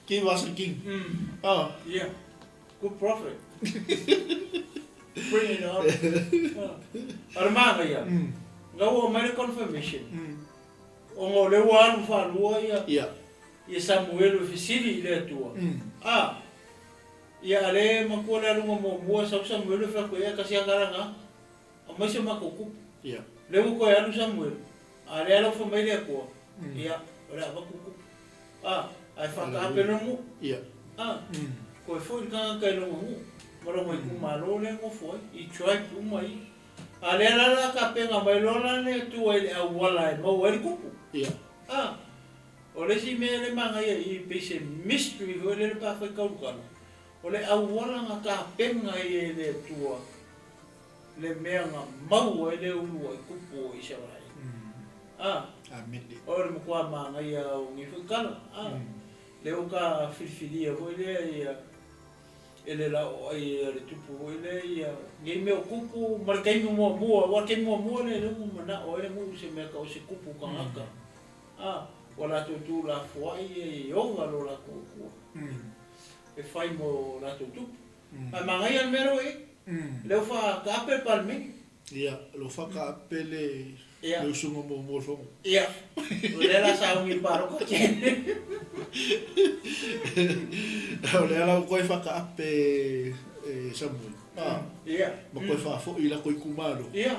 give us a king. Ah. Yeah. Good prophet. Bring it on. O le manaia, na ua aumai le confirmation, ona o lea ua alu faalua ia ia Samuelu e fesili i le Atua, a, ia a le matua le aluga muamua sau Samuelu e fai atu i ai, tasi lava tala na, aumai se matou tupu. Lea ua toe alu Samuelu, a lea la ua fai mai le Atua, ia, o le a avatu tupu. A, ae faataape lona nuu. A, toe foi le tagata i lona nuu ma lona itumalo lea e nofo ai, i tribe uma ia. A lea la la tapena mai loa la le Atua i le auala e maua ai le tupu. A, o le isi mea lea e manaia i i pei se mystery foi lele pe afai taulutala, o le auala na tapena ai e le Atua le mea na maua ai le uluai tupu o Isaraele. A, o le matua manaia o nei foi tala. A, lea ua ta filifilia foi lea ia e le laoai a le tupu foi lea ia nei mea o tupu ma le taimi muamua, aua o le taimi muamua lea lea ua manao ai le nuu i se mea tau o se tupu tagata. A, ua latou tuulafoai ia Ieova lo latou Atua e fai mo latou tupu. Ae manaia le mea lea ua i ai, lea ua faataape le Palemene. Ia, o lo o faataape le usuga muamua o le Fono. Ia, o lea la sauni i le palota. O lea la ua toe faataape e Samuel, a, ma toe faafoi i latou itumalo. Ia,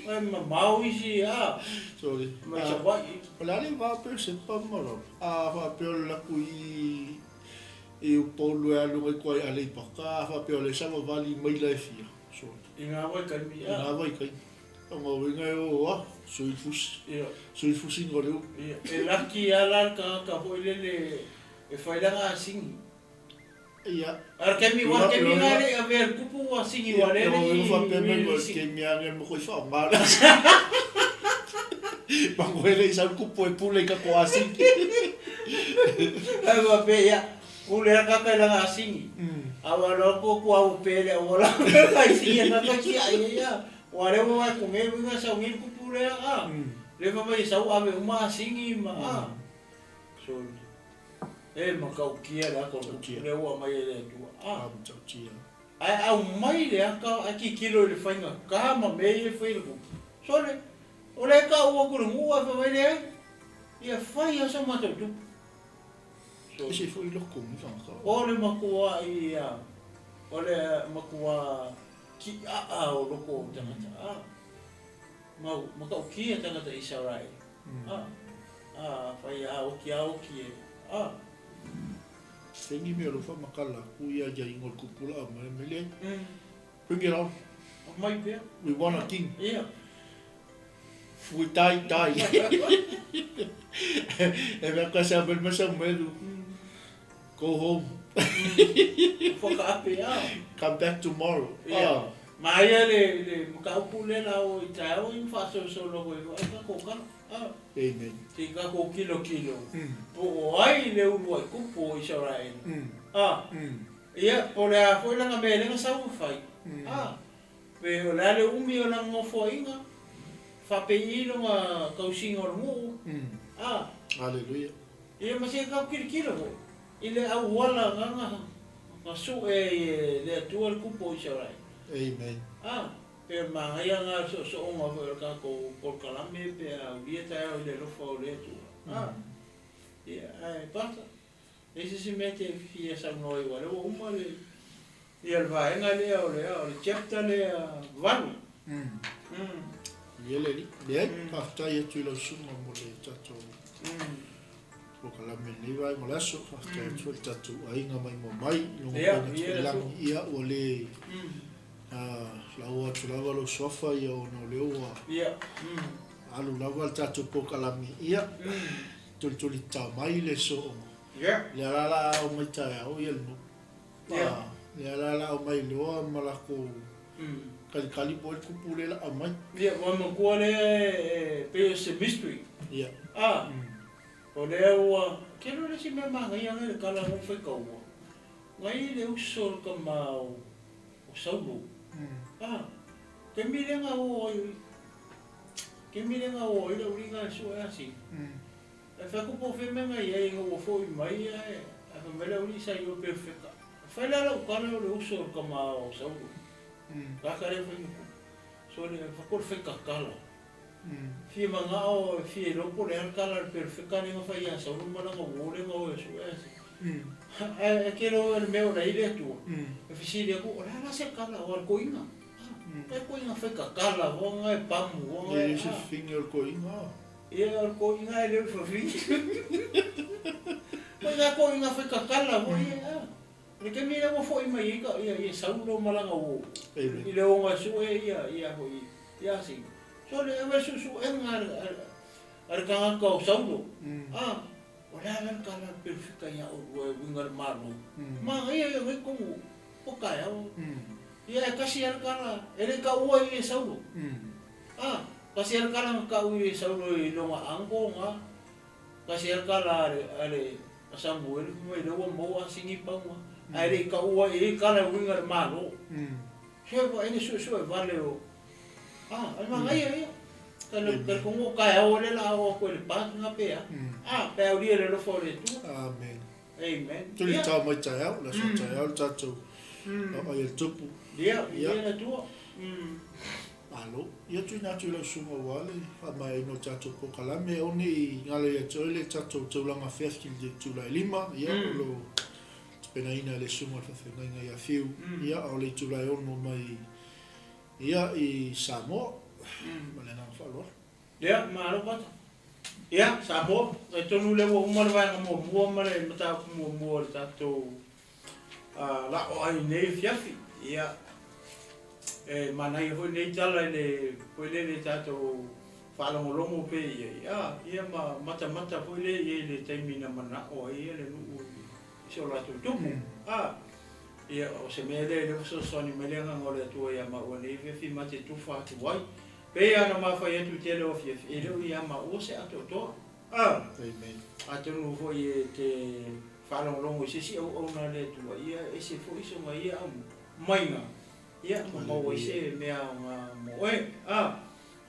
ae mamao isi, a, Sorry. mai Savaii. O le a le va pe o sepa ma rau? A faapea o le latou i i Upolu e alu ai koa i Aleipata, a faapea o le savavali maila e fia, sorry. I ngā waikaimi, a. I ngā waikaimi. O ngā uiga e o a, sui le fusi. Ia. Sui le fusiga o le ulu. Ia, e laki lava la le tagata foi lele e fai lana asini. Ia. A o le taimi, aua o le taimi lena e le i avea e le tupu ua sigi ua lele i faapea mai mo le taimi lava lea mo i faaaoga le asigi. Mango e le i sau le kupu e pule i tatou asigi. Ae faapea, ia, pule lava tagata i lana asigi. A ua alu atu atu lava ua pe le auala ai sigi e tagata tiai ai a. Aua o lea ua vaai atu nei uiga sau nei le kupu lea a. Lea fai mai e sau ave uma asigi ma a. Soli. E matautia le ata o le kupu lea ua aumai e le Atua. A matautia. Ae aumai le ata ae tilotilo i le faigata ma mea ia e fai e le kupu. Sole, o lea e tau atu i le nuu ae fai mai leai, ia fai lava sa matou tupu. Sole. Ese foi loko ni tagata. O le matua ia, o le matua kiaa o loko o tagata. A, mau, matautia tagata Isaraele. A, a, fai a oki a oki e, a. Tengi mea o lo whamakala aku ia ia ingo le kupula au mai mele. Bring it on. Mai pea. We want a king. Yeah. We die, die. E mea ka sa mel masa melu. Go home. Whakaape a. Come back tomorrow. Yeah. Ma ia le le mataupu lea la o i taeao i faasolosolo ai foi ka kokala. A. Amen. Se i tatou kilokilo, po o ai le uluai kupu o Isaraele. A. Ia, po o le a foi lana mea e le na sau ma fai. A. Pe o le a le umi o lana nofoaiga, faapei i lona tausiga o le nuu. A. Haleluia. Ia ma se i tatou kilokilo foi i le auala na na sue ai e le Atua le kupu o Isaraele. Amen. A. Pe o le manaia lena o le soosooga foi o le tatou polokalame pe a aulia taeao i le alofa o le Atua. A, ia, ae Pastor, e i ai se isi mea e te fia saunoa ai aua o lea ua uma le, ia le vaega lea o le, o le chapter lea 8. Ia le alii. Leai, faafetai atu i lau susuga mo le tatou polokalame i lenei vaega o le aso. Faafetai atu foi i le tatou aiga maimoa mai i luga o upega tafailagi. Ia, ua le Laua atu lava lou suafa ia ona o lea ua alu lava le tatou polokalame ia tulituli tatao mai le sooga. Lea la la a omai taeao ia le nuu. Lea la la omai loa ma lakou kalikali po o ai le kupu lea la aumai. Ia ua matua lea e pei o se mystery. Ia. O lea ua tele le isi mea manaia le tala na ou faitaua. Nai le uso o le tama o Saulo. A, taimi lea na o ai, taimi lea na o ai le auliga e sue asi. Ae fai atu po o fea mea na i ai ina ua foi mai ae fai mai le aulii sa i o pe feka. Fai la lau tala o le uso o le tama o Saulo. Tagata lea fai nuku. So le fai atu o le faikakala. Fia manao e fia iloa po o le a le tala a le perofeta lea na fai ia Saulo ma lana uo lea na o e sue ase. Ae e te iloa le mea o la e i le Atua, e fesili atu, o le a la se tala o le toeaina? E toeaina fai tatala foi na e pamu foi na e. E le se fafine o le toeaina. Ia o le toeaina e le o le fafine. Foi na toeaina fai tatala foi ia. O le taimi lea ua foi mai ai ka ia ia Saulo ma lana uo i le oga e sue ia ia foi ia Asina. So le ave suesuega a le a le tagata o Saulo, a, o le a la le tala a le perofeta ia oulua e uiga i le Malo? Manaia ia nei tonu o taeao. Ia e tasi lava le tala, e le i taua i e Saulo. A, tasi lava le tala na tau i e Saulo i lona uncle na, Tasi lava le tala a le, a le, a Samuele, fai mai, lea ua maua asini pauga, ae le i taua i ai tala e uiga i le Malo. Sue vaai le suesue vale o, a, o le manaia ia. Ka le, ka le kongo o taeao lea la a oo atu ai i le park nga pe a. A, pe a ulia i le alofa o le Atua. Amen. Amen. Tuli tao mai taeao, le aso taeao le tatou laoai e le Tupu. Ia, ia le Atua. Malo. Ia tuuina atu i lau susuga aua le faamaeaina o le tatou polokalame. Aua ne i galo ia te oe le tatou taulaga afiafi i le itula e 5, ia o lo o tapenaina e le susuga o le faafeagaiga ia Fiu, ia a o le itula e 6 mai ia i Samoa. Ma le agaga faaaloalo. Ia, malo Pata. Ia, Samoa, talitonu lea ua uma le vaega muamua ma le mataupu muamua o le tatou la'o ai nei afiafi. Ia, e manaia foi nei tala i le foi lele tatou faalogologo pea i ai, a, ia ma matamata foi lea i ai i le taimi na mana'o ai le nuu i so latou tupu. A. Ia, o se mea lea e le fesoasoani mai le Agaga o le Atua iā maua nei afiafi ma te tufa atu ai. Pei lava ona ma fai atu i tele o afiafi, e le o iā maua se atoatoa. A! Amen. Atonu foi e te faalogologo i se isi auauna a le Atua, ia e ese foi sona ia aumaiga, ia ma maua ai se mea aoga mo oe. A!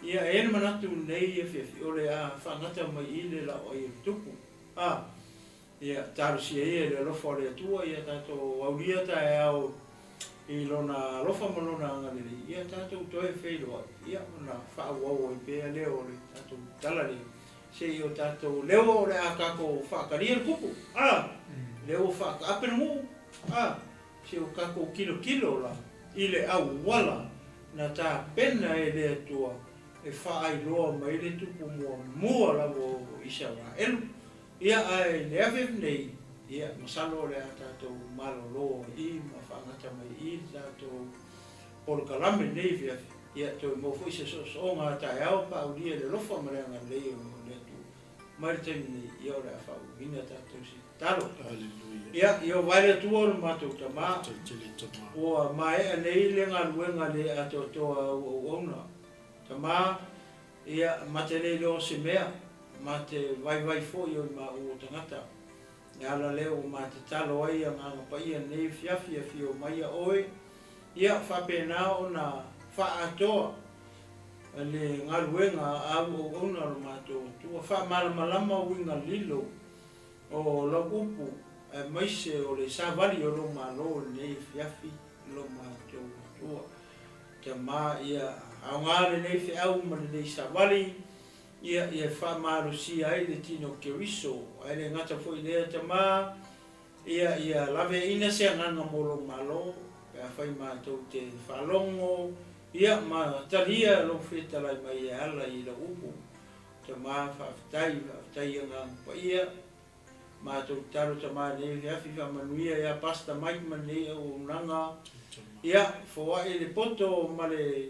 Ia, e i ai le manatu i lenei afiafi, o le a faagata mai i le laoai o le Tupu. A! Ia, talosia ia i le alofa o le Atua, ia tatou aulia taeao i Lona alofa ma Lona agalelei, ia tatou toe feiloai, ia ona faaauau ai pea lea o le tatou tala lea, se i o tatou leo o le a tatou faatalia le tupu, a, lea ua faataape le nuu, a, se o tatou tilotilo la i le auala na tapena e le Atua e faailoa mai le tupu muamua lava o Isaraelu. Ia, ae i le afiafi nei, ia, masalo o le a tatou malolo ai i ma faagata mai i le tatou polokalame i lenei afiafi. Ia, toe maua foi se soosooga a taeao pe a aulia i le alofa ma le agalelei o le Atua. Mai le taimi nei, ia, o le a faauuina tatou se tatalo. Aleluia. Ia, Ieova e le Atua o le matou Tama, Faafetai tele Tama. ua maea nei le galuega le atoatoa a au auauna. Tama, Ia, ma te le iloa o se mea, ma te vaivai foi o i maua o tagata. E ala lea ua ma tatalo ai Agaga Paia nei afiafi afio mai ia oe, ia faapena ona faaatoa le galuega a au auauna o lo matou Atua, faamalamalama uiga lilo o lau upu aemaise o le savali o lou Malo i lenei afiafi lo matou Atua. Tama, ia aoga lenei feau ma lenei savali, ia, ia faamalosia ai le tino o Keriso. Ae le gata foi i lea, Tama, ia, ia laveaina se agaga mo lou Malo, pe afai matou te faalogo, ia, ma talia lou fetalai mai e ala i lau upu. Tama, faafetai, faafetai i Agaga Paia. Matou tatalo tama nei afiafi faamanuia ia Pastor Mike ma lenei auaunaga. Ia, foai le poto ma le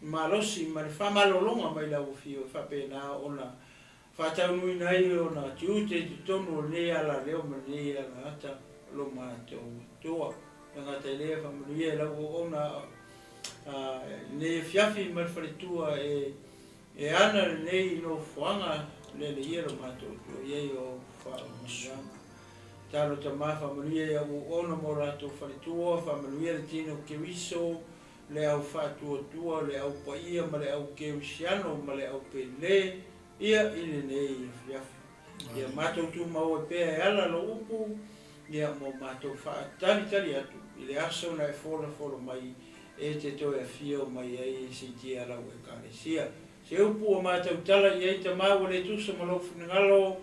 malosi ma le faamalologa mai lau afio e faapena ona faataunuuina ai ona tiute i totonu o lenei alaleo ma lenei alagata o lo matou Atua. E gata i lea, faamanuia i lau auauna i lenei afiafi ma le faletua e E ana lenei nofoaga lele ia lo matou Atua i ai o faamanuiaga. Talo tama faamanuia i au auauna ma o latou faletua, faamanuia le tino Keriso, le au faatuatua, le au paia ma le au kerisiano ma le au pele, ia i lenei afiafi. Ia matou tumau ai pea e ala lou upu, ia mo matou faatalitali atu i le aso na e folafolo mai e te toe afio mai ai e siitia lau Ekalesia. Se upu ua matou tala i ai Tama ua le tusa ma lou finagalo,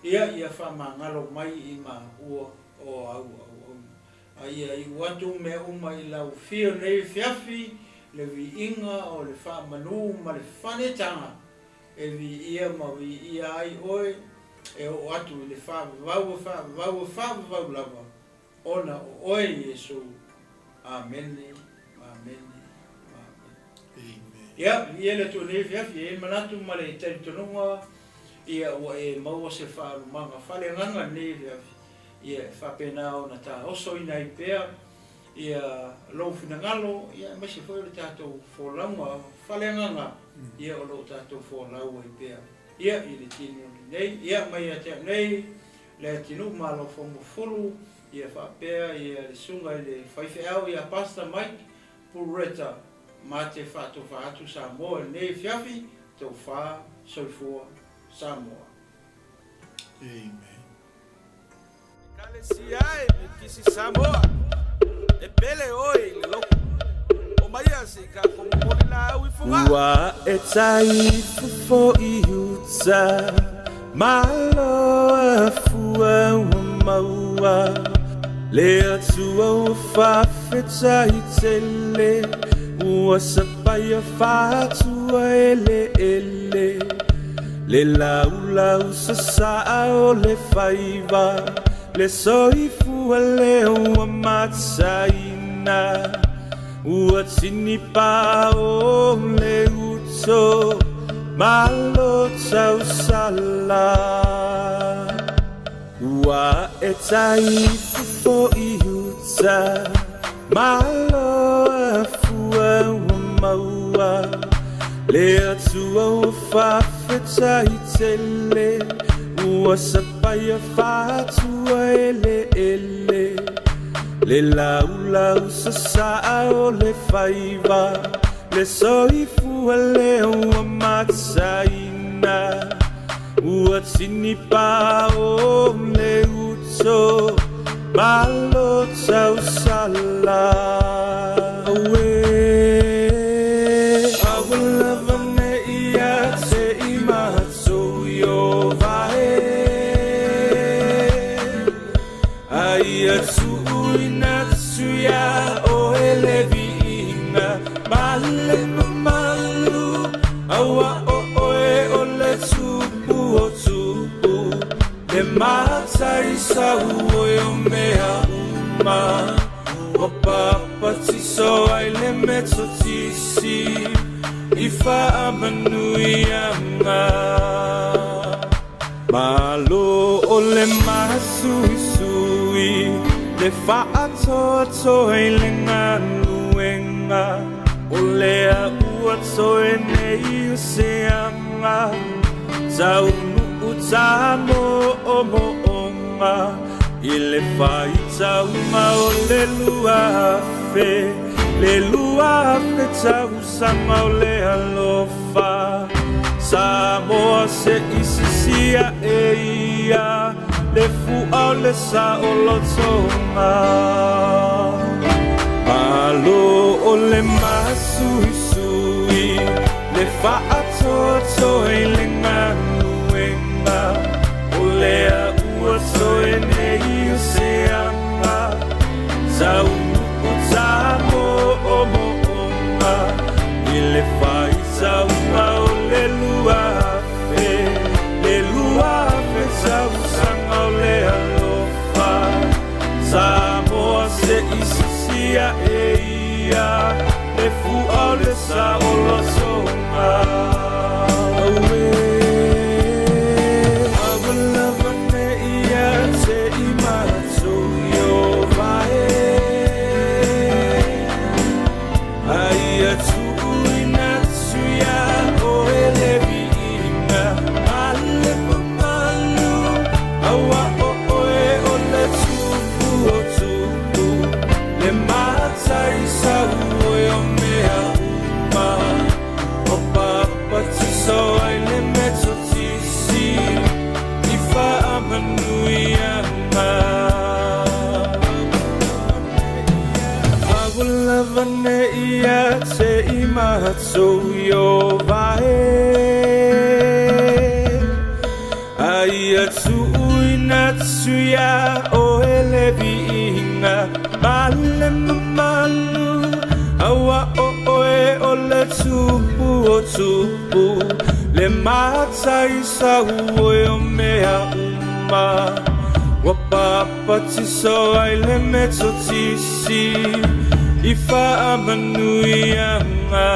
ia ia faamagalo mai i maua o au auauna. A ia iu atu mea uma i lau afio nei afiafi, le viiga o le faamanu ma le fanetaga e viia ma viia ai oe, e oo atu i le faavavau e faavavau e faavavau lava, ona o oe Iesu. Amene, amene, amene. Amen. Ia, viia le Atua nei afiafi, e i ai le manatu ma le talitonuga, ia ua e maua se faalumaga faaleagaga i lenei afiafi, ia e faapena ona taosoina ai pea ia lou finagalo, ia aemaise foi o le tatou folauga faaleagaga, ia o lo o tatou folau ai pea ia i le tino lenei. Ia mai ia te au nei le atinuu Malo Fomufulu, ia faapea ia le susuga i le faifeau ia Pastor Mike Puretta ma te faatofa atu Samoa i lenei afiafi, tofa soifua Samoa. Amen. Ekalesia e Mikisi Samoa, e pele oe i le lotu. Omaia se i kākou momoli lāau i Fogaa. Ua e tai fofo i uta, malo afua ua maua, le Atua ua faafetai tele, ua sapaia faatua eleele, le laulau sasaa o le faiva, le soifua lea ua mataina, ua tinipa o le uto, malo tausala. Ua e tai fofo i uta. Malo afua ua maua le Atua ua faafetai tele ua sapaia faatua eleele le laulau sasaa o le faiva le soifua lea ua mataina ua tinipao le uto malo tausala. Aue aua lava ne i ia te i matou i o vae aia tuuina atu ia oe le viiga ma le mamalu aua o oe o le tupu o tupu le mataisau oe o mea uma ua papatiso ai le metotisi i faamanuiaga. Malo o le masuisui le faatoatoa i le galuega o lea ua toe nei o seaga taunuu tamoomo'oga i le faitauga o le 2000 le 2000 tausaga o le alofa Samoa se isisia e ia le fu'a o le saolotoga. Malo o le masuisui le faatoatoa i le galuega o lea ua toe nei o seaga taunuu tamoomo'oga i le faitauga o le 2000 le 2000 tausaga o le alofa Samoa se isisia e ia le fu'a o le saolotoga. Aue aua lava ne i ia te i matou i o vae aia tuuina atu ia oe le viiga ma le mamalu aua o oe o le tupu o tupu le mataisau oe o mea uma o papatiso ai le metotisi i faamanuiaga. Aua lava ne i ia te i matou i o vae aia tuuina atu ia oe le viiga ma le mamalu aua o oe o le tupu o tupu le mataisau oe o mea uma ua papatiso ai le metotisi i faamanuiaga.